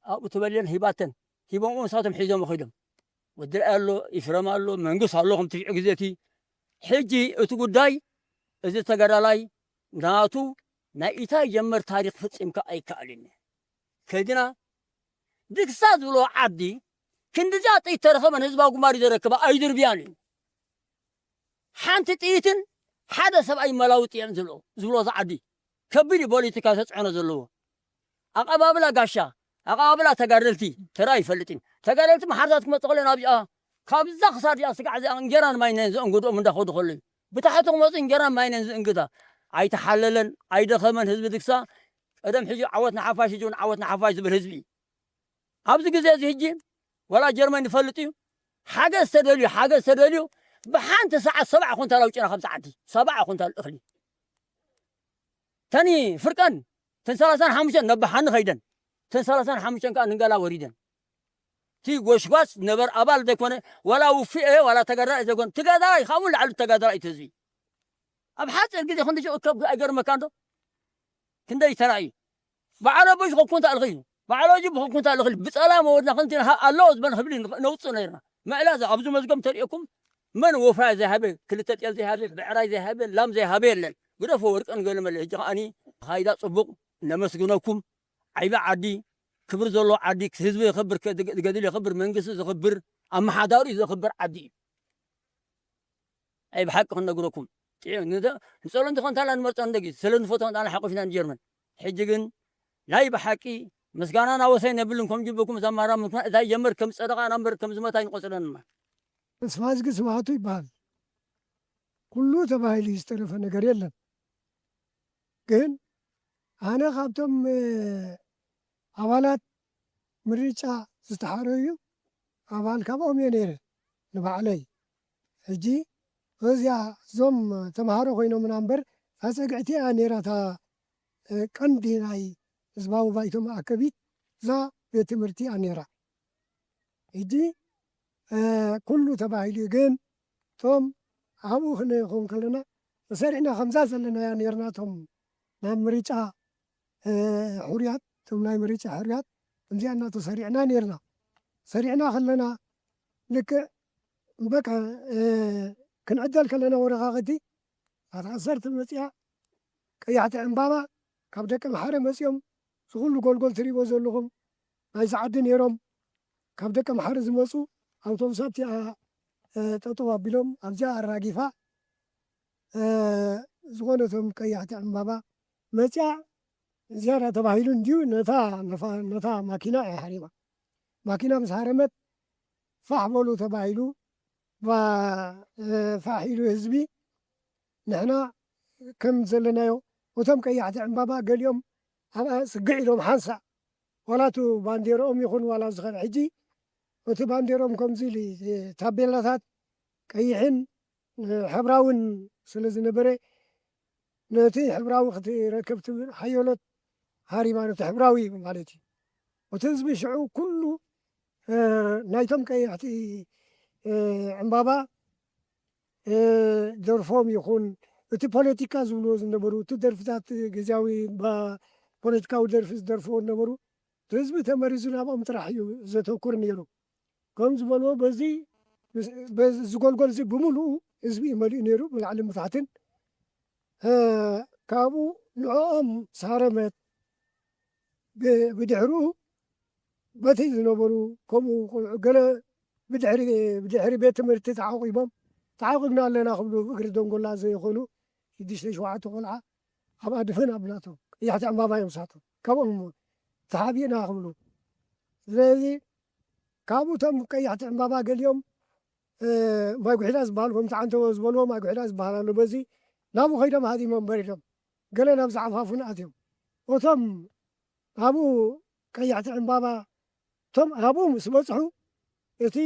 ኣብኡ ትበልየን ሂባተን፣ ሂቦምዎ ንሳቶም ሒዞም ኸይዶም። ወዲ ርኣይ ኣሎ፣ ኢፍረም ኣሎ፣ መንግስ ኣሎ፣ ከም ትሽዑ ግዜ እቲ። ሕጂ እቲ ጉዳይ እዚ ተጋዳላይ ናቱ ናይ ኢታይ ጀመር ታሪኽ ፍጺምካ ኣይከኣልን እዩ። ከይድና ድግሳ ዝብሎ ዓዲ ክንድዚኣ ጥይት ተረኸበን ህዝባዊ ግንባር እዩ ዘረክባ ኣይድርብያን እዩ። ሓንቲ ጥይትን ሓደ ሰብኣይ መላውጢ እየን ዝብሎ ዝብሎ እዚ ዓዲ ከቢድ እዩ ፖለቲካ ተፅዕኖ ዘለዎ። ኣቐባብላ ጋሻ ኣቐባብላ ተጋደልቲ ተራ ይፈልጥን ተጋደልቲ መሓርዛት ክመፅእ ከሎ ናብዚኣ ካብዛ ክሳድ እዚኣ ስጋዕ እዚኣ እንጀራን ማይነን ዘእንግድኦም እንዳኸዱ ከለዩ ብታሕቲ ክመፁ እንጀራን ማይነን ዝእንግዳ ኣይተሓለለን ኣይደኸመን ህዝቢ ድግሳ። ቀደም ሕጂ ዓወት ንሓፋሽ ሕጂ እውን ዓወት ንሓፋሽ ዝብል ህዝቢ እዩ። ኣብዚ ግዜ እዚ ሕጂ ዋላ ጀርመን ይፈልጥ እዩ። ሓገዝ ተደልዩ ሓገዝ ተደልዩ ብሓንቲ ሰዓት ሰብዓ ኩንታል ኣውጭና ካብዚ ዓዲ ሰብዓ ኩንታል እኽሊ ተኒ ፍርቀን ተን ሰላሳን ሓሙሽተን ነባሓኒ ኸይደን ተን ሰላሳን ሓሙሽተን ከዓ ንገላ ወሪደን። እቲ ጎሽጓሽ ነበር ኣባል ዘይኮነ ዋላ ውፊኤ ዋላ ተጋዳላይ ዘይኮነ ተጋዳላይ ካብኡ ላዕሊ ተጋዳላይ እዩ ህዝቢ ኣብ ሓፂር ግዜ ክንዲ እከብ ኣይገርመካ እንዶ ክንደይ ተራእዩ በዓል ኣቦ ዝኸኩን ታልኺ እዩ በዓል ኣጂ ብኸኩን ታልኺ ብፀላ መወድና ክንቲ ኣለዎ ዝበን ህብሊ ነውፅእ ነርና ምዕላዝ ኣብዚ መዝገብ ተሪእኩም መን ወፋ ዘይሃበ ክልተ ጤል ዘይሃበ ብዕራይ ዘይሃበ ላም ዘይሃበ የለን ግደፎ ወርቅን ገለ መለ ሕጂ ከዓኒ ኻይዳ ፅቡቕ ነመስግነኩም ዓይቢ ዓዲ ክብር ዘሎ ዓዲ ህዝቢ የኽብር ገድል የኽብር መንግስቲ ዘኽብር ኣመሓዳሪ ዘኽብር ዓዲ እዩ ኣይ ብሓቂ ክንነግረኩም ንፀሎ እንተኾን ታላ ንመርፀ እንደጊ ስለ ንፈቶ ንጣና ሓቆፊና ንጀርመን ሕጂ ግን ናይ ብሓቂ ምስጋና ናወሰን የብልን ከም ጅበኩም ዘማራ ምክንያት እታ ጀመር ከም ፀደቃ ናምበር ከም ዝመታ ይንቆፅለንማ ተስፋዝጊ ስብሃቱ ይበሃል። ኩሉ ተባሂሉ ዝተረፈ ነገር የለን። ግን ኣነ ካብቶም ኣባላት ምርጫ ዝተሓረዩ ኣባል ካብኦም እየ ነይረ ንባዕለይ። ሕጂ እዚኣ እዞም ተምሃሮ ኮይኖምና እምበር ፋፀግዕቲ እያ ነይራ እታ ቀንዲ ናይ ህዝባዊ ባይቶ መኣከቢት እዛ ቤት ትምህርቲ እያ ነይራ። ሕጂ ኩሉ ተባሂሉ እዩ ግን እቶም ኣብኡ ክንኾን ከለና ተሰሪዕና ከምዛ ዘለናያ ነርና እቶም ናብ ምርጫ ሕሩያት እቶም ናይ ምርጫ ሕሩያት ከምዚኣ እናተሰሪዕና ነርና ሰሪዕና ከለና ልክዕ በቃ ክንዕደል ከለና ወረቃቅቲ ኣታ ዓሰርተ መፅያ ቀያሕቲ ዕምባባ ካብ ደቂ ኣምሓረ መፅኦም ዝኩሉ ጎልጎል ትሪእዎ ዘለኹም ናይዚ ዓዲ ነይሮም ካብ ደቂ ኣምሓረ ዝመፁ ኣውቶቡሳት እቲኣ ጠጠው ኣቢሎም ኣብዚኣ ኣራጊፋ ዝኾነቶም ቀያሕቲ ዕምባባ መፅያ ዝያዳ ተባሂሉ እንድዩ ነታ ነታ ማኪና እያ ሓሪማ ማኪና ምስ ሃረመት ፋሕ በሉ ተባሂሉ ፋሕ ኢሉ ህዝቢ ንሕና ከም ዘለናዮ እቶም ቀያሕቲ ዕምባባ ገሊኦም ኣብኣ ስግዕ ኢሎም ሓንሳእ ዋላ እቲ ባንዴርኦም ይኹን ዋላ ዝኸነ ሕጂ እቲ ባንዴርኦም ከምዚ ኢሉ ታቤላታት ቀይሕን ሕብራውን ስለ ዝነበረ ነቲ ሕብራዊ ክትረክብ ትብል ሓየሎት ሃሪማ ነቲ ሕብራዊ ማለት እዩ እቲ ህዝቢ ሽዑ ኩሉ ናይቶም ቀያሕቲ ዕምባባ ደርፎም ይኹን እቲ ፖለቲካ ዝብልዎ ዝነበሩ እቲ ደርፍታት ግዜያዊ ፖለቲካዊ ደርፊ ዝደርፍዎ ዝነበሩ እቲ ህዝቢ ተመሪዙ ናብኦም ጥራሕ እዩ ዘተኩር ነይሩ ከም ዝበልዎ በዚ ዝጎልጎል እዚ ብምሉኡ ህዝቢ እዩ መሊኡ ነይሩ ብላዕሊ ምታሕትን ካብኡ ንዕኦም ሳረመት ብድሕርኡ በቲ ዝነበሩ ከምኡ ቆልዑ ገለ ብድሕሪ ብድሕሪ ቤት ትምህርቲ ተዓቂቦም ተዓቂብና ኣለና ክብሉ እግሪ ደንጎላ ዘይኮኑ ሽዱሽተ ሸውዓተ ቆልዓ ኣብኣ ድፍን ኣብላቶም ቀያሕቲ ዕምባባ እዮም ሳቶም ካብኦም ተሓቢእና ክብሉ ስለዚ ካብኡቶም ቀያሕቲ ዕምባባ ገሊኦም ማይ ጉሒላ ዝበሃል ከምቲ ዓንተቦ ዝበልዎ ማይ ጉሒላ ዝበሃል ኣሎ በዚ ናብኡ ከይዶም ሃዲሞም በሪዶም ገለ ናብዚ ዓፋፉን ኣትዮም። እቶም ኣብኡ ቀያሕቲ ዕምባባ፣ እቶም ኣብኡ ምስ በጽሑ፣ እቲ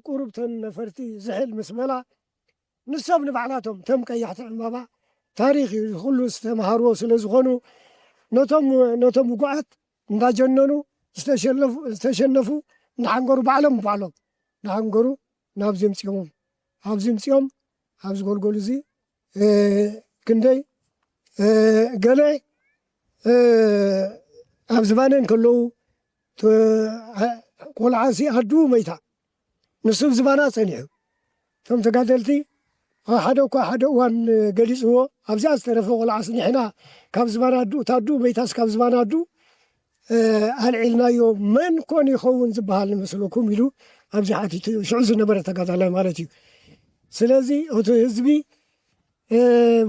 ቁሩብተን ነፈርቲ ዝሕል ምስ በላ፣ ንሶም ንባዕላቶም፣ እቶም ቀያሕቲ ዕምባባ፣ ታሪኽ እዩ፣ ኩሉ ዝተምሃርዎ ስለ ዝኾኑ፣ ነቶም፣ ነቶም ውጉኣት እንዳጀነኑ ዝተሸለፉ፣ ዝተሸነፉ እንዳሓንገሩ፣ ባዕሎም ባዕሎም እንዳሓንገሩ ናብዚ ኣምጺኦሞም። ኣብዚ ኣምጺኦም፣ ኣብዚ ጎልጎል እዚ፣ እ፣ ክንደይ፣ እ፣ ገለ፣ እ፣ ኣብ ዝባነን ከለዉ፣ ተ-፣ ቆልዓሲ ኣዱ መይታ። ንሱ ኣብ ዝባና ጸኒሑ። እቶም ተጋደልቲ፣ ሓደ እኳ ሓደ እዋን ገሊጽዎ፣ ኣብዚኣ ዝተረፈ ቆልዓስ ንሕና ካብ ዝባና ኣዱ፣ እታ ኣዱ መይታስ ካብ ዝባና ኣዱ፣ እ፣ ኣልዒልናዮ፣ መን ኮን ይኸውን ዝበሃል ንመስለኩም ኢሉ ኣብዚ ሓቲቱ እዩ። ሽዑ ዝነበረ ተጋዳላይ ማለት እዩ። ስለዚ እቲ ህዝቢ፣ እ፣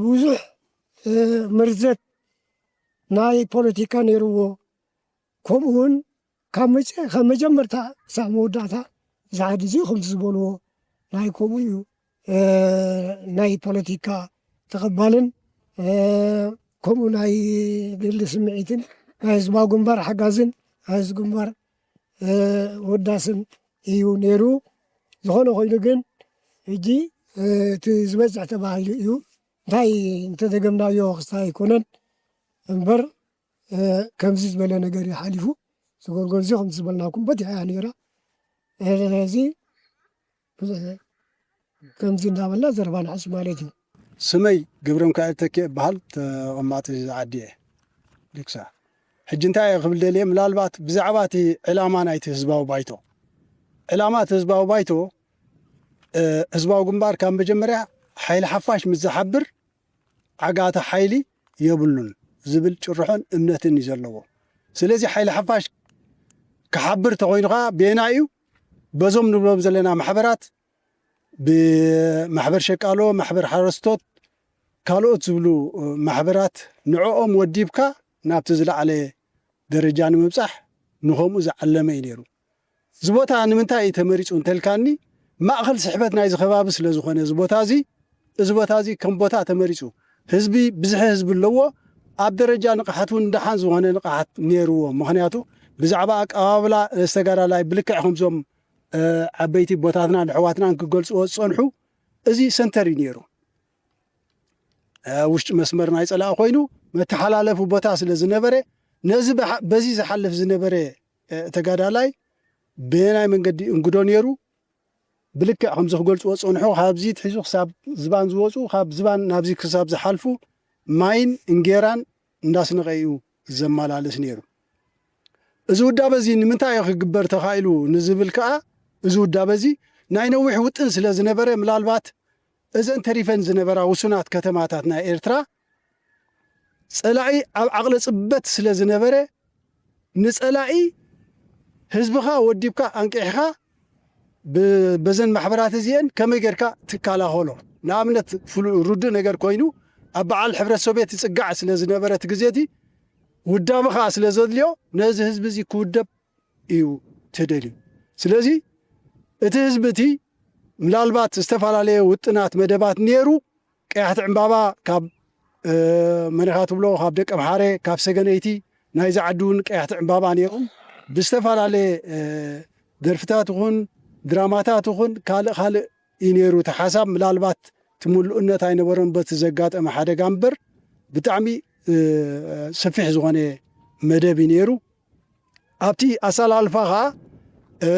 ብዙሕ፣ እ፣ ምርዘት ናይ ፖለቲካ ነይርዎ። ከምኡ እውን ካብ መጀ-፣ ካብ መጀመርታ ክሳብ መወዳእታ እዚ ዓዲ እዚ ከምቲ ዝበልዎ ናይ ከምኡ እዩ፣ እ፣ ናይ ፖለቲካ ተቐባልን፣ እ፣ ከምኡ ናይ ግሊ ስምዒትን ናይ ህዝባዊ ግንባር ሓጋዝን ናይ ህዝቢ ግንባር፣ እ፣ ወዳስን እዩ ነይሩ። ዝኾነ ኮይኑ ግን ሕጂ፣ እ፣ እቲ ዝበዝሕ ተባሂሉ እዩ። እንታይ እንተደገምናዮ ክስታይ ኣይኮነን እምበር፣ እ፣ ከምዚ ዝበለ ነገር እዩ ሓሊፉ። ዝጎልጎል እዚ ከምዚ ዝበልናኩም በዲሓ እያ ነይራ። እ፣ ስለዚ ብዙሕ ከምዚ እንዳበልና ዘረባ ንሓዝ ማለት እዩ። ስመይ ገብረሚካኤል ተኪኤ እበሃል፣ ተቐማጢ እዚ ዓዲ እየ፣ ሊክሳ። ሕጂ እንታይ እየ ክብል ደልየ፣ ምናልባት ብዛዕባ እቲ ዕላማ ናይቲ ህዝባዊ ባይቶ፣ ዕላማ እቲ ህዝባዊ ባይቶ፣ እ፣ ህዝባዊ ግንባር ካብ መጀመርያ ሓይሊ ሓፋሽ ምስ ዝሓብር ዓጋቲ ሓይሊ የብሉን ዝብል ጭርሖን እምነትን እዩ ዘለዎ። ስለዚ ሓይሊ ሓፋሽ ክሓብር ተኾይኑ ኸዓ ቤና እዩ፣ በዞም ንብሎም ዘለና ማሕበራት፣ ብማሕበር ሸቃሎ፣ ማሕበር ሓረስቶት፣ ካልኦት ዝብሉ ማሕበራት፣ ንዕኦም ወዲብካ ናብቲ ዝለዓለ ደረጃ ንምብጻሕ ንኸምኡ ዝዓለመ እዩ ነይሩ። እዚ ቦታ ንምንታይ እዩ ተመሪጹ እንተልካኒ፣ ማእኸል ስሕበት ናይዚ ከባቢ ስለ ዝኾነ፣ እዚ ቦታ እዚ፣ እዚ ቦታ እዚ ከም ቦታ ተመሪጹ። ህዝቢ፣ ብዝሒ ህዝቢ ኣለዎ። ኣብ ደረጃ ንቕሓት እውን ደሓን ዝኾነ ንቕሓት ነይርዎ። ምኽንያቱ፣ ብዛዕባ ኣቀባብላ ርእሰ ተጋዳላይ ብልክዕ ከምዞም፣ እ፣ ዓበይቲ ቦታትናን ኣሕዋትናን ክገልጽዎ ዝጸንሑ፣ እዚ ሰንተር እዩ ነይሩ። እ፣ ውሽጢ መስመር ናይ ጸላኢ ኮይኑ መተሓላለፊ ቦታ ስለ ዝነበረ፣ ነዚ ብሓ-፣ በዚ ዝሓልፍ ዝነበረ፣ እ፣ ተጋዳላይ በየናይ መንገዲ እንግዶ ነይሩ፣ ብልክዕ ከምዚ ክገልጽዎ ዝጸንሑ፣ ካብዚ ትሒዙ ክሳብ ዝባን ዝወጹ፣ ካብ ዝባን ናብዚ ክሳብ ዝሓልፉ ማይን እንጌራን እንዳስነቐ እዩ ዘመላልስ ነይሩ። እዚ ውዳበ እዚ ንምንታይ እዩ ክግበር ተኻኢሉ ንዝብል ከኣ፣ እዚ ውዳበ እዚ ናይ ነዊሕ ውጥን ስለ ዝነበረ፣ ምናልባት እዘን ተሪፈን ዝነበራ ውሱናት ከተማታት ናይ ኤርትራ፣ ጸላኢ ኣብ ዓቕሊ ጽበት ስለ ዝነበረ፣ ንጸላኢ ህዝብኻ ወዲብካ ኣንቂሕኻ ብ-፣ በዘን ማሕበራት እዚአን ከመይ ጌርካ ትከላኸሎ? ንኣብነት ፍሉ-፣ ርዱእ ነገር ኮይኑ፣ ኣብ በዓል ሕብረት ሶቭየት ይጽጋዕ ስለ ዝነበረ እቲ ግዜ እቲ፣ ውዳበ ኸኣ ስለ ዘድልዮ፣ ነዚ ህዝቢ እዚ ክውደብ እዩ ተደልዩ። ስለዚ እቲ ህዝቢ እቲ ምናልባት ዝተፈላለየ ውጥናት፣ መደባት ነይሩ። ቀያሕቲ ዕምባባ ካብ፣ እ፣ መን ኢኻ ትብሎ፣ ካብ ደቀምሓረ፣ ካብ ሰገነይቲ፣ ናይዚ ዓዲ እውን ቀያሕቲ ዕምባባ ነይሮም። ብዝተፈላለየ፣ እ፣ ደርፍታት ይኹን ድራማታት ይኹን ካልእ ካልእ እዩ ነይሩ እቲ ሓሳብ። ምናልባት እቲ ምሉእነት ኣይነበሮን በቲ ዘጋጠመ ሓደጋ እምበር፣ ብጣዕሚ፣ እ፣ ሰፊሕ ዝኾነ መደብ እዩ ነይሩ። ኣብቲ ኣሰላልፋ ኸዓ፣ እ፣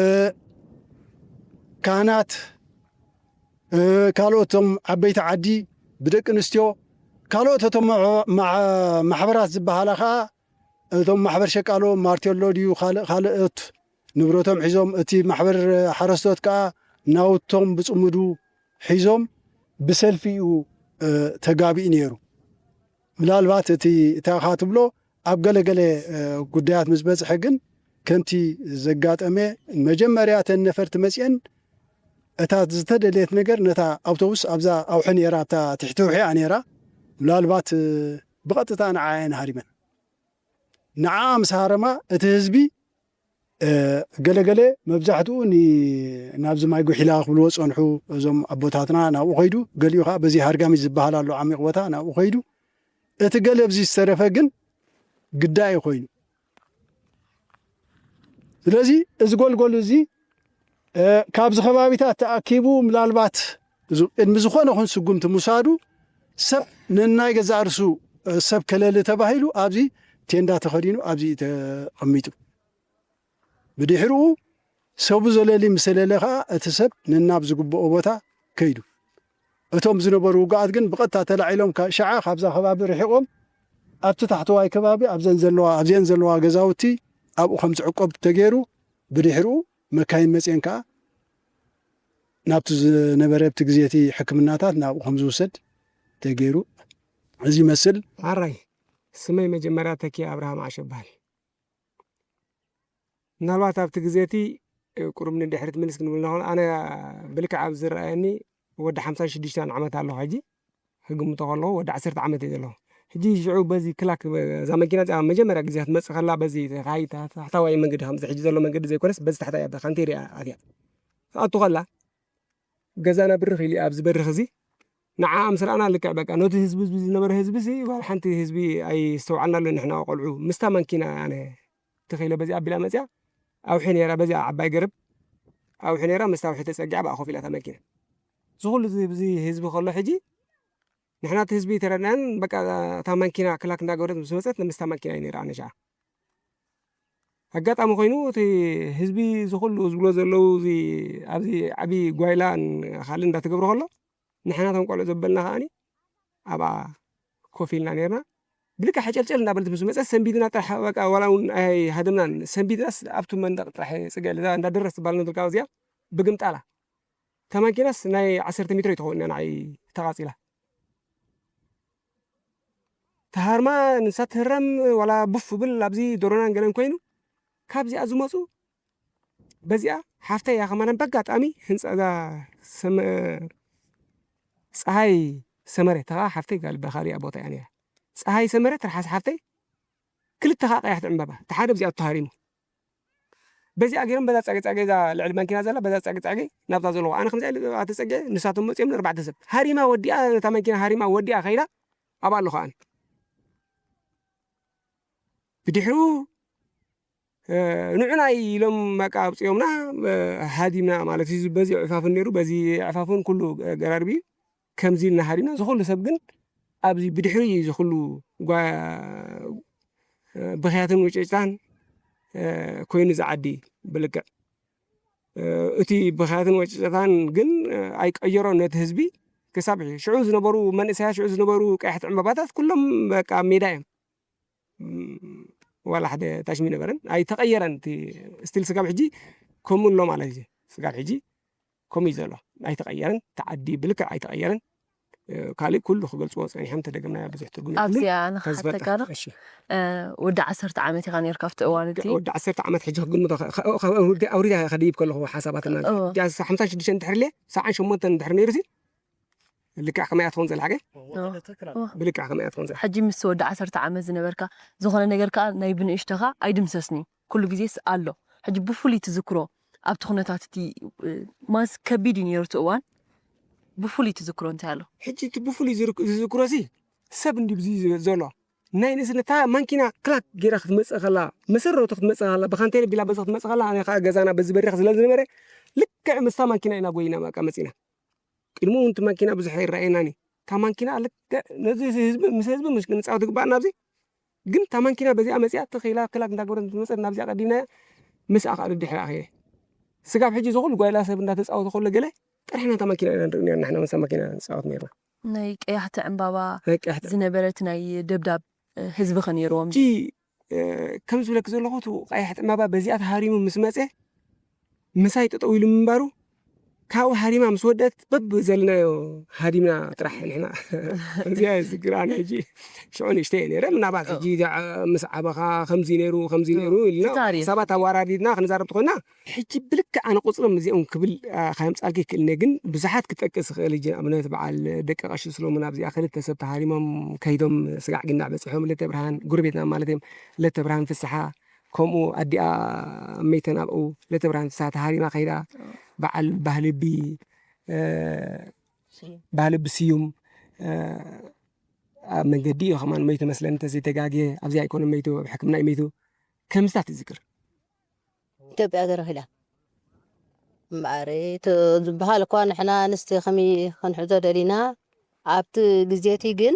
ካህናት፣ እ፣ ካልኦት እቶም ዓበይቲ ዓዲ ብደቂ ኣንስትዮ፣ ካልኦት እቶም ማሕ-፣ ማሕ-፣ ማሕበራት ዝበሃላ ኸዓ፣ እቶም ማሕበር ሸቃሎ፣ ማርቴሎ ድዩ፣ ካልእ፣ ካልኦት ንብረቶም ሒዞም፣ እቲ ማሕበር ሓረስቶት ከኣ ናውቶም ብጽሙዱ ሒዞም ብሰልፊ እዩ፣ እ፣ ተጋቢኡ ነይሩ። ምናልባት እቲ፣ እታ ኢኻ ትብሎ ኣብ ገለገለ፣ እ፣ ጉዳያት ምስ በጽሐ ግን ከምቲ ዘጋጠመ፣ መጀመርያ እተን ነፈርቲ መጺአን፣ እታ ዝተደልየት ነገር ነታ ኣውቶቡስ ኣብዛ ኣውሒ ነይራ፣ ኣብታ ትሕቲ ውሒኣ ነይራ። ምናልባት፣ እ፣ ብቐጥታ ንዓ እየን ሃሪመን። ንዓ ምስ ሃረማ እቲ ህዝቢ፣ እ፣ ገለገለ መብዛሕትኡ ኒ-፣ ናብዚ ማይ ጉሒላ ክብልዎ ጸንሑ እዞም ኣቦታትና ናብኡ ኸይዱ፣ ገሊኡ ኸዓ በዚ ሃርጋሚት ዝበሃል ኣሎ ዓሚቕ ቦታ ናብኡ ኸይዱ። እቲ ገለ ኣብዚ ዝተረፈ ግን ግዳይ ኮይኑ። ስለዚ እዚ ጎልጎል እዚ፣ እ፣ ካብዚ ከባቢታት ተኣኪቡ፣ ምናልባት እዚ ቅድሚ ዝኾነ ኹን ስጉምቲ ምውሳዱ፣ ሰብ ነናይ ገዛእ ርእሱ፣ እ፣ ሰብ ከለሊ ተባሂሉ ኣብዚ ቴንዳ ተኸዲኑ ኣብዚ ተቐሚጡ። ብድሕሪኡ ሰቡ ዘለሊ ምስ ዘለለ ኸኣ እቲ ሰብ ነናብ ዝግብኦ ቦታ ከይዱ። እቶም ዝነበሩ ውጉኣት ግን ብቐጥታ ተላዒሎም፣ ካ-፣ ሸዓ ካብዛ ከባቢ ርሒቖም ኣብቲ ታሕተዋይ ከባቢ ኣብዘን ዘለዋ፣ ኣብዘን ዘለዋ ገዛውቲ ኣብኡ ከም ዝዕቆብ ተገይሩ፣ ብድሕሪኡ መካይን መፅየን ከዓ ናብቲ ዝነበረ፣ ኣብቲ ግዜ እቲ ሕክምናታት ናብኡ ከም ዝውሰድ ተገይሩ። እዚ ይመስል። ኣራይ፣ ስመይ መጀመርያ ተኪ ኣብርሃም ዓሾ ይበሃል። ምናልባት ኣብቲ ግዜ እቲ፣ እ፣ ቁሩብ ንድሕሪት ምልስ ክንብል ንኽእል። ኣነ ብልክዕ ኣብ ዝረኣየኒ ወዲ ሓምሳን ሽዱሽተን ዓመት ኣለኹ ሕጂ። ክግምቶ ከለኹ ወዲ ዓሰርተ ዓመት እየ ዘለኹ። ሕጂ ሽዑ በዚ ክላክ፣ እዛ መኪና እዚኣ መጀመርያ ግዜ ክትመጽእ ከላ፣ በዚ ታሕታይ፣ ታሕታዋይ መንገዲ፣ ከምዚ ሕጂ ዘሎ መንገዲ ዘይኮነስ፣ በዚ ታሕታይ እያ፣ ካንቴር እያ ኣትያ። ክትኣቱ ከላ፣ ገዛና ብርኽ ኢሉ ኣብዚ በርኽ እዚ፣ ንዓ ምስ ረኣና ልክዕ በቃ ነቲ ህዝቢ፣ ህዝቢ ዝነበረ ህዝቢ እዚ፣ ዋላ ሓንቲ ህዝቢ ኣይስተውዓልናሉን። ንሕና ቆልዑ ምስታ ማኪና ኣነ ትኸይለ በዚኣ ኣቢላ መጺኣ፣ ኣውሒ ነይራ፣ በዚኣ ዓባይ ገረብ ኣውሒ ነይራ፣ ምስታ ኣውሒ ተጸጊዓ ብኣ ኮፍ ኢላ እታ መኪና። እዚ ኩሉ እዚ፣ እዚ ህዝቢ ከሎ ሕጂ ንሕና እቲ ህዝቢ ተረድናን፣ በቃ እታ ማኪና ክላክ እንዳገበረት ምስ መጸት፣ ምስታ ማኪና እዩ ነይራ ኣነ ሸዓ። ኣጋጣሚ ኮይኑ እቲ ህዝቢ እዚ ኩሉ ዝብሎ ዘለዉ፣ እዚ ኣብዚ ዓቢ ጓይላን ካልእ እንዳተገብረ ከሎ፣ ንሕና እቶም ቆልዑ ዘበልና ከኣኒ ኣብኣ ኮፍ ኢልና ነይርና። ብልክዕ ሕጨልጨል እንዳበለት ምስ መጸት ሰንቢድና ጥራሕ፣ በቃ ዋላ እውን ኣይሃደምናን። ሰንቢድናስ ኣብቲ መንደቕ ጥራሕ ጽገ፣ እዛ እንዳ ደረስ ትበሃል ነትልካ እዚኣ ብግምጣላ። እታ ማኪናስ ናይ ዓሰርተ ሜትሮ ኣይትኸውን እያ ንዓይ ተቓጺላ። ተሃርማ ንሳ ትህረም ዋላ ቡፍ ብል ኣብዚ ዶሮናን ገለን ኮይኑ፣ ካብዚኣ ዝመጹ በዚኣ ሓፍተይ እያ ከማን በጋጣሚ ህንጻ እዛ ሰመ-፣ ጸሃይ ሰመረ፣ እታ ከኣ ሓፍተይ ጋል በኻሪኣ ቦታ እያ ነይራ። ጸሃይ ሰመረ ትርሓስ ሓፍተይ ክልተ ከኣ ቀያሕቲ ዕምባባ፣ እቲ ሓደ ኣብዚኣ ተሃሪሙ። በዚኣ ገይሮም በዛ ጸገ ጸገ እዛ ልዕሊ ማኪና ዘላ በዛ ጸገ ጸገ ናብታ ዘለዋ። ኣነ ከምዚኣ ኢለ ተጸገ ንሳቶም መጺኦም ንኣርባዕተ ሰብ። ሃሪማ ወዲኣ፣ ነታ ማኪና ሃሪማ ወዲኣ ከይዳ ኣብኣ ኣለኹ ኣነ። ብድሕሩ፣ እ፣ ንዑና ኢሎም በቃ ኣውጺኦምና፣ እ፣ ሃዲምና ማለት እዩ። በዚ ዕፋፍን ነይሩ፣ በዚ ዕፋፍን ኩሉ ገራርብ እዩ። ከምዚ ኢልና ሃዲምና፣ እዚ ኩሉ ሰብ ግን ኣብዚ ብድሕሪ እዩ እዚ ኩሉ ጓ-፣ እ፣ ብኽያትን ውጭጭታን፣ እ፣ ኮይኑ እዚ ዓዲ ብልክዕ። እ፣ እቲ ብኽያትን ወጭጨታን ግን፣ እ፣ ኣይቀየሮን ነቲ ህዝቢ። ክሳብ ሽዑ ዝነበሩ መንእሰያት፣ ሽዑ ዝነበሩ ቀያሕቲ ዕምባባታት ኩሎም በቃ ኣብ ሜዳ እዮም። ም፣ ዋላ ሓደ ታሽሚ ነበረን። ኣይተቐየረን። እቲ ስቲል ስጋብ ሕጂ ከምኡ ኣሎ ማለት እዩ። ስጋብ ሕጂ ከምኡ እዩ ዘሎ። ኣይተቐየረን። እቲ ዓዲ ብልክዕ ኣይተቐየረን። እ፣ ካልእ ኩሉ ክገልጽዎ ጸኒሖም፣ ተደገምናዮ ብዙሕ ትርጉም የብሉን። ኣብዚኣ ኣነ ከዝፈጥር። ክሓተካ ዶ? እሺ። እ፣ ወዲ ዓሰርተ ዓመት ኢኻ ነይርካ ኣብቲ እዋን እቲ? ወዲ ዓሰርተ ዓመት ሕጂ ክግምቶ ከ-፣ ከ-፣ ከ-፣ ኣውሪደ፣ ኣውሪደ ከድይብ ከለኹ ሓሳባትና። እዎ። ሕጂ ሓምሳን ሽዱሽተን እንድሕር ኢለ፣ ሰብዓን ሸሞንተን እንድሕር ነይሩ ሲ፣ ልክዕ ከመይ እያ ትኸውን ዘላ ሓገይ? እዎ። እዎ። ብልክዕ ከመይ እያ ትኸውን ዘላ? ሕጂ ምስ ወዲ ዓሰርተ ዓመት ዝነበርካ ዝኾነ ነገር ከኣ ናይ ብንእሽቶኻ ኣይድምሰስን እዩ። ኩሉ ግዜስ ኣሎ። ሕጂ ብፍሉይ ትዝክሮ ኣብቲ ኩነታት እቲ፣ እ፣ ማስ ከቢድ እዩ ነይሩ እቲ እዋን። ብፍሉይ ትዝክሮ እንታይ ኣሎ? ሕጂ እቲ ብፍሉይ ዝርክ-፣ ዝዝክሮ ሲ ሰብ እንዲ ብዚ ዘሎ። ናይ ንእስነታ ማንኪና ክላክ ጌራ ክትመጽእ ከላ፣ መሰረቱ ክትመጽእ ከላ፣ ብኻንቴል ቢላ በዚ ክትመጽእ ከላ፣ ኣነ ኸኣ ገዛና በዚ በሪኽ ስለ ዝነበረ፣ ልክዕ ምስታ ማንኪና ኢና ጎይና በቃ መጺና። ቅድሚኡ እውን እቲ ማንኪና ብዙሕ ኣይረኣየናን እዩ። እታ ማንኪና ልክዕ ነዚ ህዝቢ፣ ምስ ህዝቢ ምሽ ክንጻወት ዝግባኣና ኣብዚ፣ ግን እታ ማንኪና በዚኣ መጺኣ፣ ትኽ ኢላ ክላክ እንዳገበረት ምስ መጸት ናብዚኣ ቀዲምናያ፣ ምስኣ ከኣ ድድሕሪኣ ከይደ። ስጋብ ሕጂ እዚ ኩሉ ጓይላ ሰብ እንዳተጻወተ ከሎ ገለ ጥርሕና እታ ማኪና ኢና ንርኢ ነርና፣ ንሕና ምስታ ማኪና ንጻወት ነርና። ናይ ቀያሕቲ ዕምባባ ናይ ቀያሕቲ ዝነበረት ናይ ደብዳብ፣ እ፣ ህዝቢ ከ ነይርዎም? ሕጂ፣ እ፣ ከም ዝብለኪ ዘለኹ፣ እቲ ቀያሕቲ ዕምባባ በዚኣ ተሃሪሙ ምስ መጸ፣ ምሳይ ጠጠው ኢሉ ምንባሩ፣ ካብኡ ሃሪማ ምስ ወደት፣ በብ ዘለናዮ ሃዲምና ጥራሕ ንሕና። እዚኣ እያ ዝግርኣኒ ሕጂ። ሽዑ ንእሽተይ እየ ነይረ፣ ምናልባት ሕጂ እዚኣ ምስ ዓበኻ ከምዚ ነይሩ፣ ከምዚ ነይሩ ኢልና እቲ ታሪኽ። ሰባት ኣወራሪድና ክንዛረብ ተኾይና፣ ሕጂ ብልክዕ ኣነ ቁጽሮም እዚኦም ክብል፣ ኣ፣ ካየምጻልኪ ይክእል እየ፣ ግን ብዙሓት ክጠቅስ ይኽእል። ሕጂ ንኣብነት በዓል ደቂ ቀሺ ሰሎሞን ኣብዚኣ ክልተ ሰብ ተሃሪሞም ከይዶም ስጋዕ ግናዕ በጺሖም፣ ለተ ብርሃን፣ ጎረቤትና ማለት እዮም፣ ለተ ብርሃን ፍስሓ፣ ከምኡ ኣዲኣ መይተን ኣብኡ ለተ ብርሃን ፍስሓ ተሃሪማ ከይዳ፣ በዓል ባህልቢ፣ እ፣ ስዩም። ባህልቢ ስዩም፣ እ፣ ኣብ መንገዲ እዩ ከማን መይቱ መስለኒ፣ እንተዘይተጋግየ፣ ኣብዚኣ ኣይኮነን መይቱ፣ ኣብ ሕክምና እዩ መይቱ። ከምዝታት ይዝክር። ኢትዮጵያ ገረኺዳ እምበኣር እቲ ዝበሃል እኳ ንሕና ኣንስቲ ከመይ ክንሕዞ ደሊና፣ ኣብቲ ግዜ እቲ ግን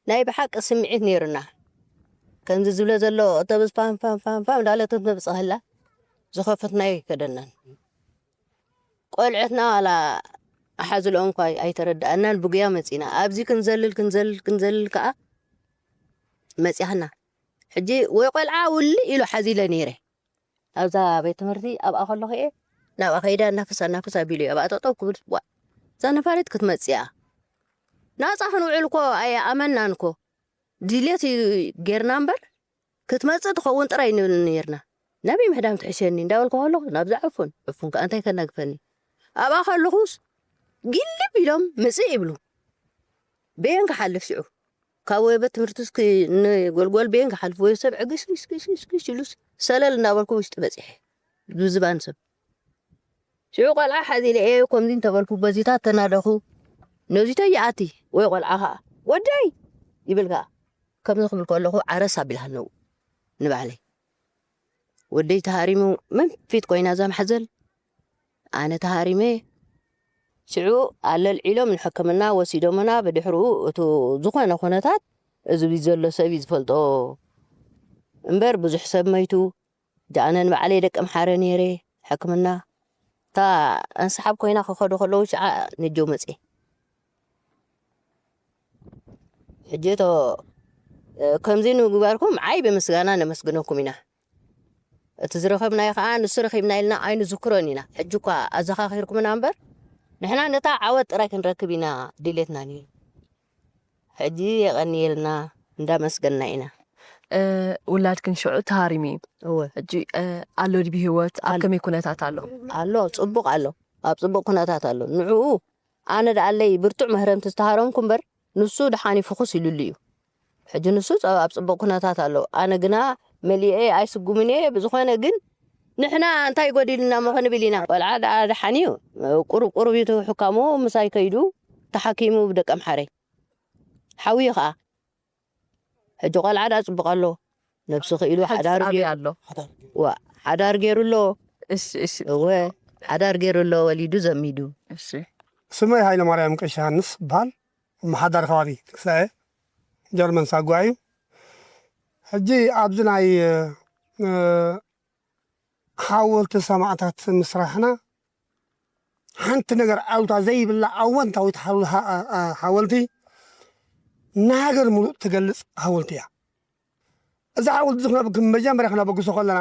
ናይ ብሓቂ ስምዒት ነይሩና። ከምዚ ዝብሎ ዘሎ፣ እተብዝ ፋም ፋም ፋም ፋም እንዳለት ክትመብጽእ ከላ ዝኸፈትናዮ ኣይከደናን። ቆልዑትና ዋላ ኣሓዝልኦም እኳ ኣይተረድኣናን። ብጉያ መጺና ኣብዚ ክንዘልል ክንዘልል ክንዘልል ከኣ መጺኣና። ሕጂ ወይ ቆልዓ ውልእ ኢሉ ሓዚለ ነይረ ኣብዛ ቤት ትምህርቲ ኣብኣ ከለኹ እየ ናብኣ ከይዳ እናፍሳ እናፍሳ ኣቢሉ እዩ ኣብኣ ጠጠው ክብል ዋ እዛ ነፋሪት ክትመጽእ እያ ናጻ ክንውዕል እኮ ኣይኣመናን እኮ ድልየት እዩ ጌርና እምበር ክትመጽእ ትኸውን ጥራይ ንብል ነይርና። ናበይ ምሕዳም ትሕሸኒ እንዳበልኩ ከለኹ ናብዛ ዕፉን ዕፉን ከኣ እንታይ ከናግፈኒ ኣብኣ ከለኹስ ግልብ ኢሎም ምጽእ ይብሉ በየን ክሓልፍ ሽዑ ካብ ወይበት ትምህርትስ ንጎልጎል ቤን ክሓልፍ ወይ ሰብ ዕግሽ ግሽ ግሽ ግሽ ግሽ ኢሉስ ሰለል እናበልኩ ውሽጢ በፂሐ ብዝባን ሰብ ሽዑ ቆልዓ ሓዚለ ኤ ከምዚ እንተበልኩ በዚታት ተናደኹ ነዚቶ ይኣቲ ወይ ቆልዓ ከዓ ወደይ ይብል ከዓ ከምዚ ክብል ከለኹ ዓረስ ኣቢልሃ ነው ንባዕለይ ወደይ ተሃሪሙ መንፊት ኮይና እዛ ማሕዘል ኣነ ተሃሪመ ሽዑ ኣለልዒሎም ንሕክምና ወሲዶምና ብድሕርኡ እቱ ዝኾነ ኩነታት እዚ ዘሎ ሰብ እዩ ዝፈልጦ እምበር ብዙሕ ሰብ መይቱ ጃኣነ ንባዕለይ ደቂ ምሓረ ነይረ ሕክምና እታ ኣንስሓብ ኮይና ክኸዱ ከለዉ ሽዓ ነጀው መፅየ ሕጂ እቶ ከምዚ ንምግባርኩም ዓይ ብምስጋና ነመስግነኩም ኢና እቲ ዝረኸብናዮ ከዓ ንሱ ረኺብና ኢልና ኣይንዝክሮን ኢና ሕጂ እኳ ኣዘኻኺርኩምና እምበር ንሕና ነታ ዓወት ጥራይ ክንረክብ ኢና ድሌትና ነይሩ ሕጂ የቐንየልና እንዳመስገና ኢና ውላድክን ሽዑ ተሃሪሙ እዩ እወ ሕጂ ኣሎ ድቢ ህይወት ኣብ ከመይ ኩነታት ኣሎ ኣሎ ፅቡቅ ኣሎ ኣብ ፅቡቅ ኩነታት ኣሎ ንዕኡ ኣነ ደኣለይ ብርቱዕ መህረምቲ ዝተሃረምኩ እምበር ንሱ ደሓን ይፍኹስ ኢሉሉ እዩ ሕጂ ንሱ ኣብ ፅቡቅ ኩነታት ኣሎ ኣነ ግና መሊኤ ኣይስጉምን እየ ብዝኾነ ግን ንሕና እንታይ ጎዲልና እሞ ክንብል ኢና ቆልዓ ደኣ ደሓን እዩ ቁሩብ ቁሩብ እዩ ሕካሙ ምሳይ ከይዱ ተሓኪሙ ብደቀ ምሓረይ ሓውዩ ከዓ ሕጂ ቆልዓ ደኣ ፅቡቅ ኣሎ ነብሱ ክኢሉ ሓዳር ኣበይ ኣሎ ዋ ሓዳር ገይሩ ኣሎ እሺ እሺ እወ ሓዳር ገይሩ ኣሎ ወሊዱ ዘሚዱ እሺ ስመይ ሃይለ ማርያም ቀሺ ዮሃንስ ይበሃል። ኣመሓዳሪ ከባቢ ትክሳኤ ጀርመን ሳጓ እዩ። ሕጂ ኣብዚ ናይ ሓወልቲ ሰማዕታት ምስራሕና ሓንቲ ነገር ኣሉታ ዘይብላ ኣወንታዊት ሓወልቲ ንሃገር ሙሉእ ትገልፅ ሓወልቲ እያ። እዛ ሓወልቲ እዚ ክነብ- መጀመርያ ክነበግሶ ከለና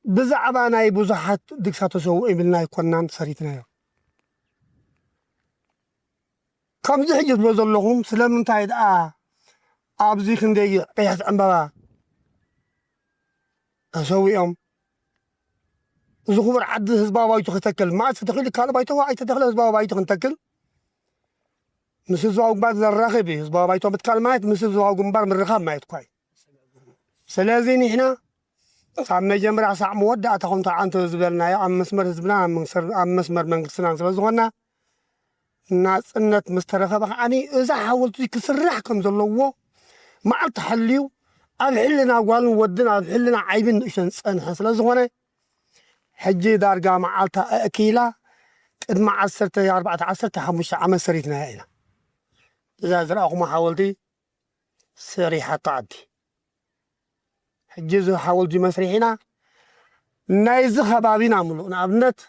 ብዛዕባ ናይ ብዙሓት ድግሳ ተሰውኦ ኢብልና ኣይኮናን ሰሪትናዮ። ከምዚ ሕጂ ዝብሎ ዘለኹም ስለምንታይ ደኣ ኣብዚ ክንደይ ቀያሕቲ ዕምበባ ተሰዊኦም እዚ ክቡር ዓዲ ህዝባዊ ባይቶ ክተክል ማእስ ተተኺሉ ካልእ ባይቶ ኣይተተኽለ ህዝባዊ ባይቶ ክንተክል ምስ ህዝባዊ ግንባር ዘራኽብ እዩ ህዝባዊ ባይቶ ምትካል ማለት ምስ ህዝባዊ ግንባር ምርኻብ ማለት እኳ እዩ ስለዚ ንሕና ካብ መጀመርያ ክሳዕ መወዳእታ ከምቲ ዓንቶ ዝበልናዮ ኣብ መስመር ህዝብና ኣብ መስመር መንግስትና ስለ ዝኾንና ናፅነት ምስ ተረኸበ ከዓኒ እዛ ሓወልቲ ክስራሕ ከም ዘለዎ መዓልቲ ሓልዩ ኣብ ሕልና ጓልን ወድን ኣብ ሕልና ዓይብን ንእሽተን ዝፀንሐ ስለ ዝኾነ ሕጂ ዳርጋ መዓልታ ኣእኪላ ቅድሚ ዓሰርተ ኣርባዕተ ዓሰርተ ሓሙሽተ ዓመት ሰሪትናያ ኢና እዛ ዝረኣኹሞ ሓወልቲ ሰሪሓቶ ዓዲ ሕጂ እዚ ሓወልቲ መስሪሒና ናይዚ ከባቢና ምሉእ ንኣብነት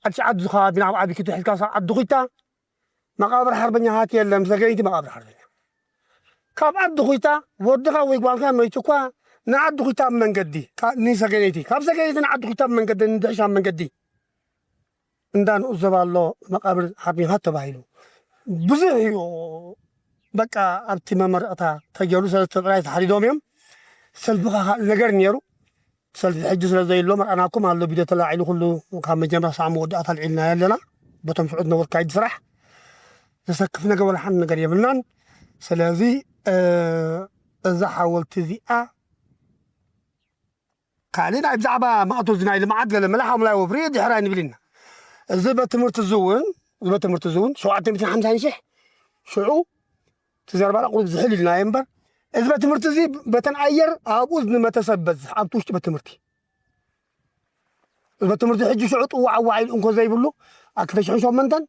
ዓዲ ዓዲ ከባቢና ኣብ ዓቢ ክትሕዝካ ሳብ ዓዲ ኩታ መቃብር ሓርበኛታት የለን ሰገይቲ መቃብር ሓርበኛ ካብ ዓዲ ኩታ ወድኻ ወይ ጓልካ መይቱ እኳ ንዓዲ ኩታ ኣብ መንገዲ ንሰገነይቲ ካብ ሰገነይቲ ንዓዲ ኩታ ኣብ መንገዲ ንድሕሻ መንገዲ እንዳ ንኡስ ዘባ ኣሎ መቃብር ሓርበኛታት ተባሂሉ ብዙሕ እዩ በቃ ኣብቲ መመረቕታ ተገይሩ ሰለስተ ጥራይ ተሓሪዶም እዮም ሰልፊ ካልእ ነገር ነይሩ ሰልፊ ሕጂ ስለ ዘይሎ መርኣናኩም ኣሎ ቪድዮ ተላዒሉ ኩሉ ካብ መጀመርያ ሳዕ መወዳእታ ኣልዒልና ኣለና በቶም ሽዑ ዝነበርካ ኢድ ስራሕ ዘሰክፍ ነገር ወላ ሓንቲ ነገር የብልናን ስለዚ እዛ ሓወልቲ እዚኣ ካልእ ናይ ብዛዕባ ማእቶ ናይ ልምዓት ገለ መላሓ ምላይ ወፍሪ ድሕራይ ንብል ኢና እዚ በትምህርቲ እዚ እውን እዚ በትምህርቲ እዚ እውን ሸውዓተ ሚእትን ሓምሳን ሽሕ ሽዑ እቲ ዘረባና ቁሩብ ዝሕል ኢልናዮ እምበር፣ እዚ ቤት ትምህርቲ እዚ በተን ኣየር ኣብኡ ንመተሰብ በዝሕ ኣብቲ ውሽጢ ቤት ትምህርቲ። እዚ ቤት ትምህርቲ ሕጂ ሽዑ ጥዋዕ ዋዕ ኢሉ እንኮ ዘይብሉ፣ ኣብ ክልተ ሽሕን ሸሞንተን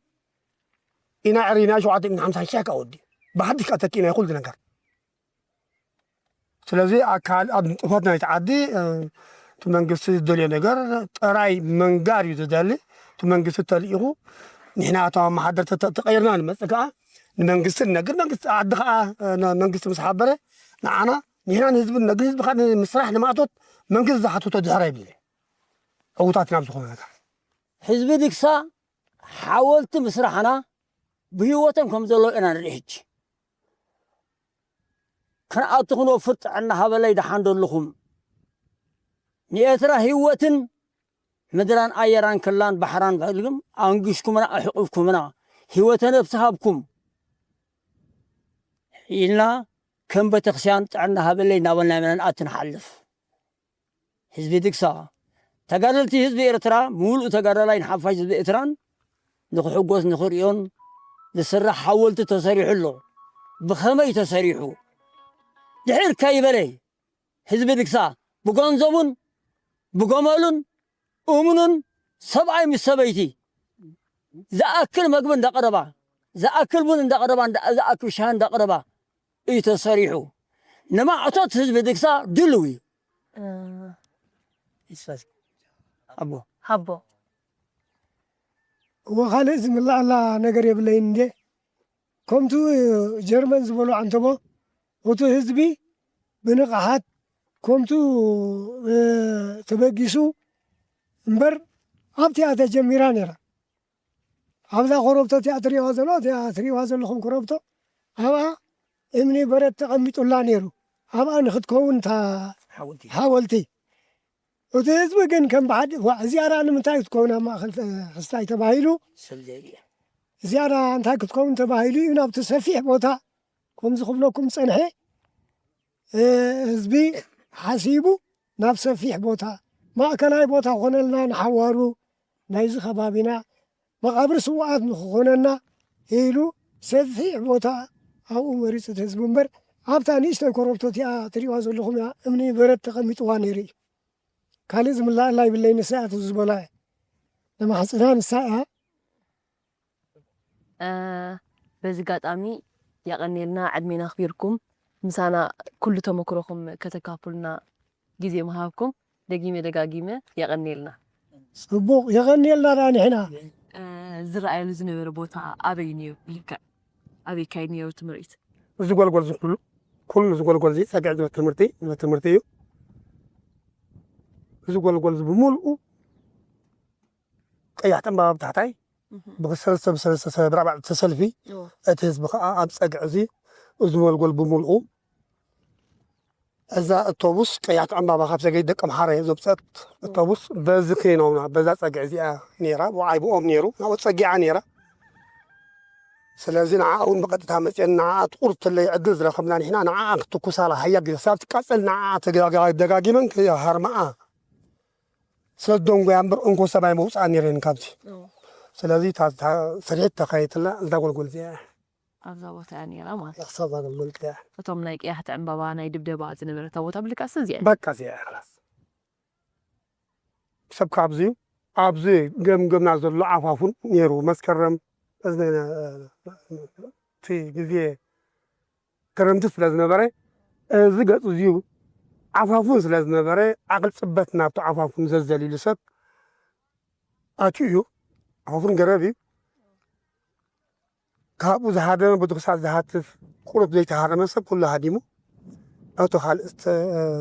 ኢና ዕሪና ሸውዓተ ሚእትን ሓምሳን ሺሕ ከኣ ወዲኡ። ብሓድሽ ከኣ ተኪእና ኩሉ ነገር። ስለዚ ኣካል ኣብ ንጥፈት ናይቲ ዓዲ እቲ መንግስቲ ዝደልዮ ነገር ጥራይ መንጋር እዩ ዝደሊ። እቲ መንግስቲ ተልኢኹ ንሕና እቶም ኣመሓደርቲ ተቐይርና ንመፅእ ከዓ ንመንግስቲ ንነግር። መንግስቲ ዓዲ ከዓ መንግስቲ ምስ ሓበረ ንዓና ንሕና ንህዝቢ ንነግር። ህዝቢ ከዓ ንምስራሕ ንማእቶት መንግስቲ ዝሓተቶ ድሕር ኣይብልን። ዕውታት ናብ ዝኾነ ነገር ህዝቢ ድግሳ ሓወልቲ ምስራሕና ብህይወቶም ከም ዘለዉ ኢና ንርኢ ሕጂ። ክንኣቱ ክንወፍር ጥዕና ሃበለይ ደሓን ደለኹም። ንኤርትራ ህይወትን ምድራን ኣየራን ክላን ባሕራን ብሕልግም ኣንግሽኩምና ኣሕቑፍኩምና ህይወተ ነብሲ ሃብኩም ኢልና ከም ቤተክርስቲያን ጥዕና ሃበለይ እናበልና ኢና ንኣቱ ንሓልፍ። ህዝቢ ድግሳ ተጋደልቲ ህዝቢ ኤርትራ ምሉእ ተጋዳላይ ንሓፋሽ ህዝቢ ኤርትራን ንክሕጎስ ንክርእዮን ዝስራሕ ሓወልቲ ተሰሪሑ ኣሎ። ብኸመይ ተሰሪሑ ድሕር ከይበለ ህዝቢ ድግሳ ብገንዘቡን ብገመሉን እሙኑን ሰብኣይ ምስ ሰበይቲ ዝኣክል መግቢ እንዳቐረባ ዝኣክል ቡን እንዳቐረባ ዝኣክል ሻሂ እንዳቐረባ እዩ ተሰሪሑ። ንማዕቶት ህዝቢ ድግሳ ድልው እዩ። ኣቦ ሃቦ እወ ካልእ ዝምላኣላ ነገር የብለይን እንዴ። ከምቱ ጀርመን ዝበሎ ዓንተቦ እቲ ህዝቢ ብንቕሓት ከምቱ ተበጊሱ እምበር ኣብቲኣ ተጀሚራ ነይራ። ኣብዛ ኮረብቶ እቲኣ ትሪእዋ ዘሎ እቲኣ ትሪእዋ ዘለኹም ኮረብቶ ኣብኣ እምኒ በረት ተቐሚጡላ ነይሩ። ኣብኣ ንክትከውን እታ ሓወልቲ እቲ ህዝቢ ግን ከም ብሓደ ዋ እዚኣ ደኣ ንምንታይ ክትከውን ኣብ ማእኸል ክስታይ ተባሂሉ እዚኣ ደኣ እንታይ ክትከውን ተባሂሉ እዩ ናብቲ ሰፊሕ ቦታ ከምዚ ክብለኩም ፀንሐ ህዝቢ ሓሲቡ ናብ ሰፊሕ ቦታ ማእከላይ ቦታ ኮነልና ንሓዋሩ ናይዚ ከባቢና መቓብር ስውኣት ንክኾነና ኢሉ ሰፊሕ ቦታ ኣብኡ መሪፁ እቲ ህዝቢ እምበር ኣብታ ንእሽተይ ኮረብቶ እቲኣ ትሪእዋ ዘለኹም እያ እምኒ በረት ተቐሚጥዋ ነይሩ እዩ። ካልእ ዝምላኣላ ይብለይ ንሳ እያ ዝበላ ነማሕፅና ንሳ እያ። በዚ ጋጣሚ የቐንየልና ዕድሜና ኣኽቢርኩም ምሳና ኩሉ ተመክሮኹም ከተካፍሉና ግዜ ምሃብኩም ደጊመ ደጋጊመ የቐንየልና። ፅቡቕ የቐንየልና ደኣ ንሕና። ዝረኣየሉ ዝነበረ ቦታ ኣበይ ነይሩ? ልክዕ ኣበይ ይካየድ ነይሩ እቲ ምርኢት? እዚ ጎልጎል እዚ ኩሉ ኩሉ እዚ ጎልጎል እዚ ፀግዒ ዝበል ትምህርቲ ዝበል ትምህርቲ እዩ። እዚ ጎልጎል እዚ ብምልኡ ቀያሕ ጠምባባ ብታሕታይ ብሰለስተ ብሰለስተ ሰብ ራብዓተ ተሰልፊ እቲ ህዝቢ ከዓ ኣብ ፀግዒ እዚ እዚ ጎልጎል ብምልኡ እዛ እቶቡስ ቀያሕ ጠምባባ ካብ ሰገይ ደቂ ምሓረ ዘውፀት እቶቡስ በዚ ከይኖምና በዛ ፀግዒ እዚኣ ነይራ ብዓይ ብኦም ነይሩ ናብኡ ፀጊዓ ነይራ። ስለዚ ንዓ እውን ብቐጥታ መፅአን ንዓ ትቁርትለይ ዕድል ዝረኸብና ንሕና ንዓ ክትኩሳላ ሃያ ግዜ ሳብ ትቃፀል ንዓ ደጋጊመን ክሃርማኣ ስለ ዝደንጎያ እምበር እንኮ ሰማይ መውፅኣ ነይረን ካብዚ ስለዚ ስርሒት ተኻየትላ እዛ ጎልጎል እዚኣ ኣብዛ ቦታ እያ ነይራ ማለት እዩ። ክሳብ ዛግል መልክዕ እቶም ናይ ቀያሕቲ ዕምባባ ናይ ድብደባ ዝነበረ እታ ቦታ ብልካስ እዚኣ እያ። በቃ እዚኣ እያ ላስ ክሰብ ካብዚ ኣብዚ ገምገምና ዘሎ ዓፋፉን ነይሩ መስከረም እቲ ግዜ ክረምቲ ስለ ዝነበረ እዚ ገፁ እዚዩ ዓፋፉን ስለ ዝነበረ ዓቕል ፅበት ናብቲ ዓፋፉን ዘዘሊሉ ሰብ ኣትዩ እዩ። ዓፋፉን ገረብ እዩ። ካብኡ ዝሃደመ ብድኽሳት ዝሃትፍ ቁሩብ ዘይተሃረመ ሰብ ኩሉ ሃዲሙ እቶ ካልእ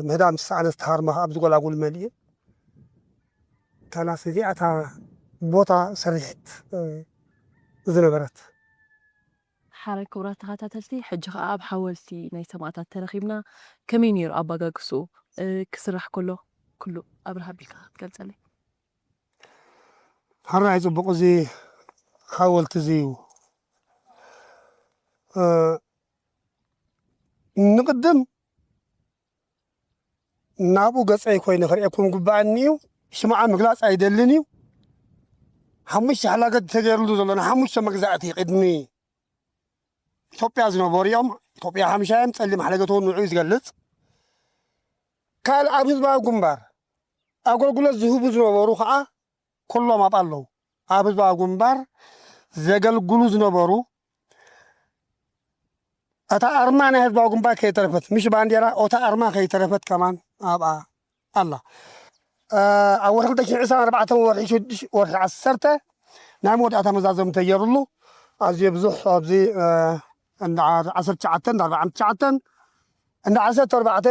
ምህዳም ዝሰኣነ ዝተሃርመ ከዓ ኣብዚ ጎላጉል መሊኡ ካላስ እዚኣ እታ ቦታ ሰሪሕት ዝነበረት ሓራይ ክቡራት ተኸታተልቲ ሕጂ ከዓ ኣብ ሓወልቲ ናይ ሰማእታት ተረኺብና ከመይ ነይሩ ኣባጋግስኡ ክስራሕ ከሎ ኩሉ ኣብርሃ ኣቢልካ ክትገልፀለይ ሕራይ ፅቡቕ እዚ ሓወልቲ እዚ እዩ ንቕድም ናብኡ ገፀይ ኮይነ ክርእየኩም ግባኣኒ እዩ ሽምዓ ምግላፅ ኣይደልን እዩ ሓሙሽተ ሕላገት ተገይርሉ ዘሎ ንሓሙሽተ መግዛእቲ ቅድሚ ኢትዮጵያ ዝነበሩ እዮም። ኢትዮጵያ ሓምሻዮም ጸሊም ሓለገት እውን ንዑ እዩ ዝገልጽ። ካልእ ኣብ ህዝባዊ ግንባር ኣገልግሎት ዝህቡ ዝነበሩ ከዓ ኩሎም ኣብኣ ኣለዉ። ኣብ ህዝባዊ ግንባር ዘገልግሉ ዝነበሩ እታ ኣርማ ናይ ህዝባዊ ግንባር ከይተረፈት፣ ምሽ ባንዴራ፣ እታ ኣርማ ከይተረፈት ከማን ኣብኣ ኣላ። ኣብ ወርሒ ክልተ ሽሕን ዕስራን ኣርባዕተ ወርሒ ሽዱሽተ ወርሒ ዓሰርተ ናይ መወዳእታ መዛዘሚ ተገይሩሉ ኣዝዩ ብዙሕ ኣብዚ እንዳ ዓሰርተ ትሽዓተ እንዳ ኣርባዓን ትሽዓተን እንዳ ዓሰርተ ኣርባዕተ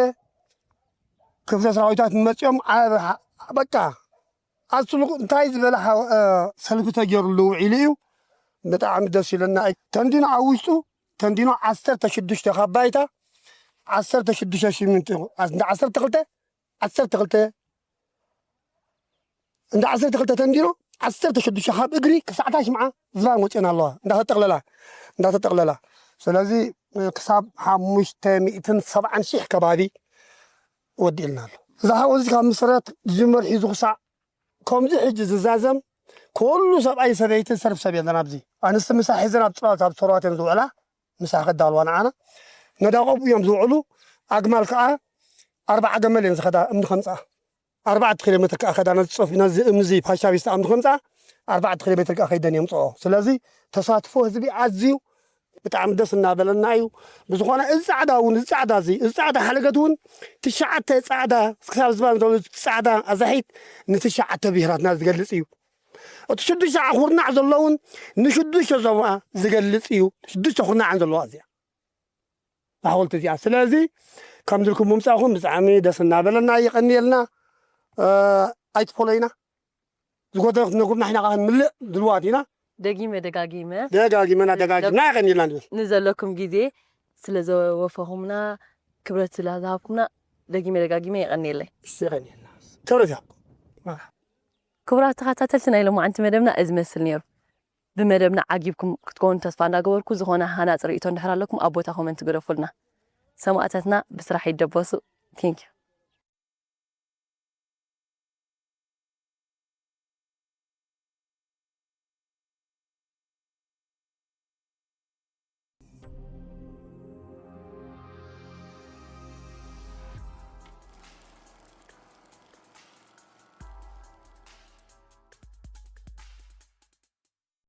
ክፍለ ሰራዊታት መፂኦም በቃ ኣስሉ እንታይ ዝበለ ሰልፊ ተገይሩሉ ውዒሉ እዩ። ብጣዕሚ ደስ ኢለና። ተንዲኖ ኣብ ውሽጡ ተንዲኖ ዓሰርተ ሽዱሽተ ካብ ባይታ ዓሰርተ ሽዱሽተ ሽሚንቶ እንዳ ዓሰርተ ክልተ ዓሰርተ ክልተ እንዳ ዓሰርተ ክልተ ተንዲኖ ዓሰርተ ሽዱሽተ ካብ እግሪ ክሳዕታ ሽምዓ ዝባን ወፅኤን ኣለዋ እንዳተጠቕለላ እንዳተጠቕለላ። ስለዚ ክሳብ ሓሙሽተ ሚእትን ሰብዓን ሺሕ ከባቢ ወዲእልና ኣሎ። እዚ ሓወልዚ ካብ ምስረት ዝጅመር ሒዙ ክሳዕ ከምዚ ሕጂ ዝዛዘም ኩሉ ሰብኣይ ሰበይቲ ሰርፍ ሰብ የለን ኣብዚ። ኣንስቲ ምሳ ሒዘን ኣብ ፅላሎት ኣብ ሰርዋት እየን ዝውዕላ፣ ምሳ ከዳልዋ ንዓና። ነዳ ቆቡ እዮም ዝውዕሉ። ኣግማል ከዓ ኣርባዓ ገመል እየን ዝኸዳ እምኒ ከምፅኣ። ኣርባዕተ ኪሎ ሜትር ከዓ ከዳ ነዚ ፆፊ ነዚ እምኒ እዚ ፋሻ ቢስታ እምኒ ከምፅኣ ኣርባዕተ ኪሎ ሜትር ከዓ ከይደን የምፅኦ። ስለዚ ተሳትፎ ህዝቢ ኣዝዩ ብጣዕሚ ደስ እናበለና እዩ። ብዝኾነ እዚ ፃዕዳ እውን እዚ ፃዕዳ እዚ እዚ ፃዕዳ ሓለገት እውን ትሽዓተ ፃዕዳ ክሳብ ዝባን ዘሎ ፃዕዳ ኣዛሒት ንትሽዓተ ብሄራትና ዝገልፅ እዩ። እቲ ሽዱሽተ ኩርናዕ ዘለውን ንሽዱሽተ ዞባ ዝገልፅ እዩ። ሽዱሽተ ኩርናዕ ዘለዋ እዚኣ ሓወልቲ እዚኣ። ስለዚ ከምዚ ኢልኩም ምምፃእኹም ብጣዕሚ ደስ እናበለና የቐንየልና። ኣይትፈለዩና። ዝጎደለ ክትነግሩና፣ ንሕና ከዓ ክንምልእ ድልዋት ኢና። ደጊመ ደጋጊመ ደጋጊመና ደጋጊምና የቐንየልና ንብል። ንዘለኩም ግዜ ስለ ዘወፈኹምና፣ ክብረት ስለ ዝሃብኩምና ደጊመ ደጋጊመ የቐንየለይ። እሺ፣ የቐንየልና። ክብረት ይሃብኩም። ክቡራት ተኸታተልቲ፣ ናይ ሎማዓንቲ መደብና እዚ መስል ነይሩ። ብመደብና ዓጊብኩም ክትኮኑ ተስፋ እንዳገበርኩ፣ ዝኾነ ሃናፂ ርእይቶ እንድሕር ኣለኩም ኣብ ቦታ ኮመንት ግደፉልና። ሰማእታትና ብስራሕ ይደበሱ። ቴንኪዩ።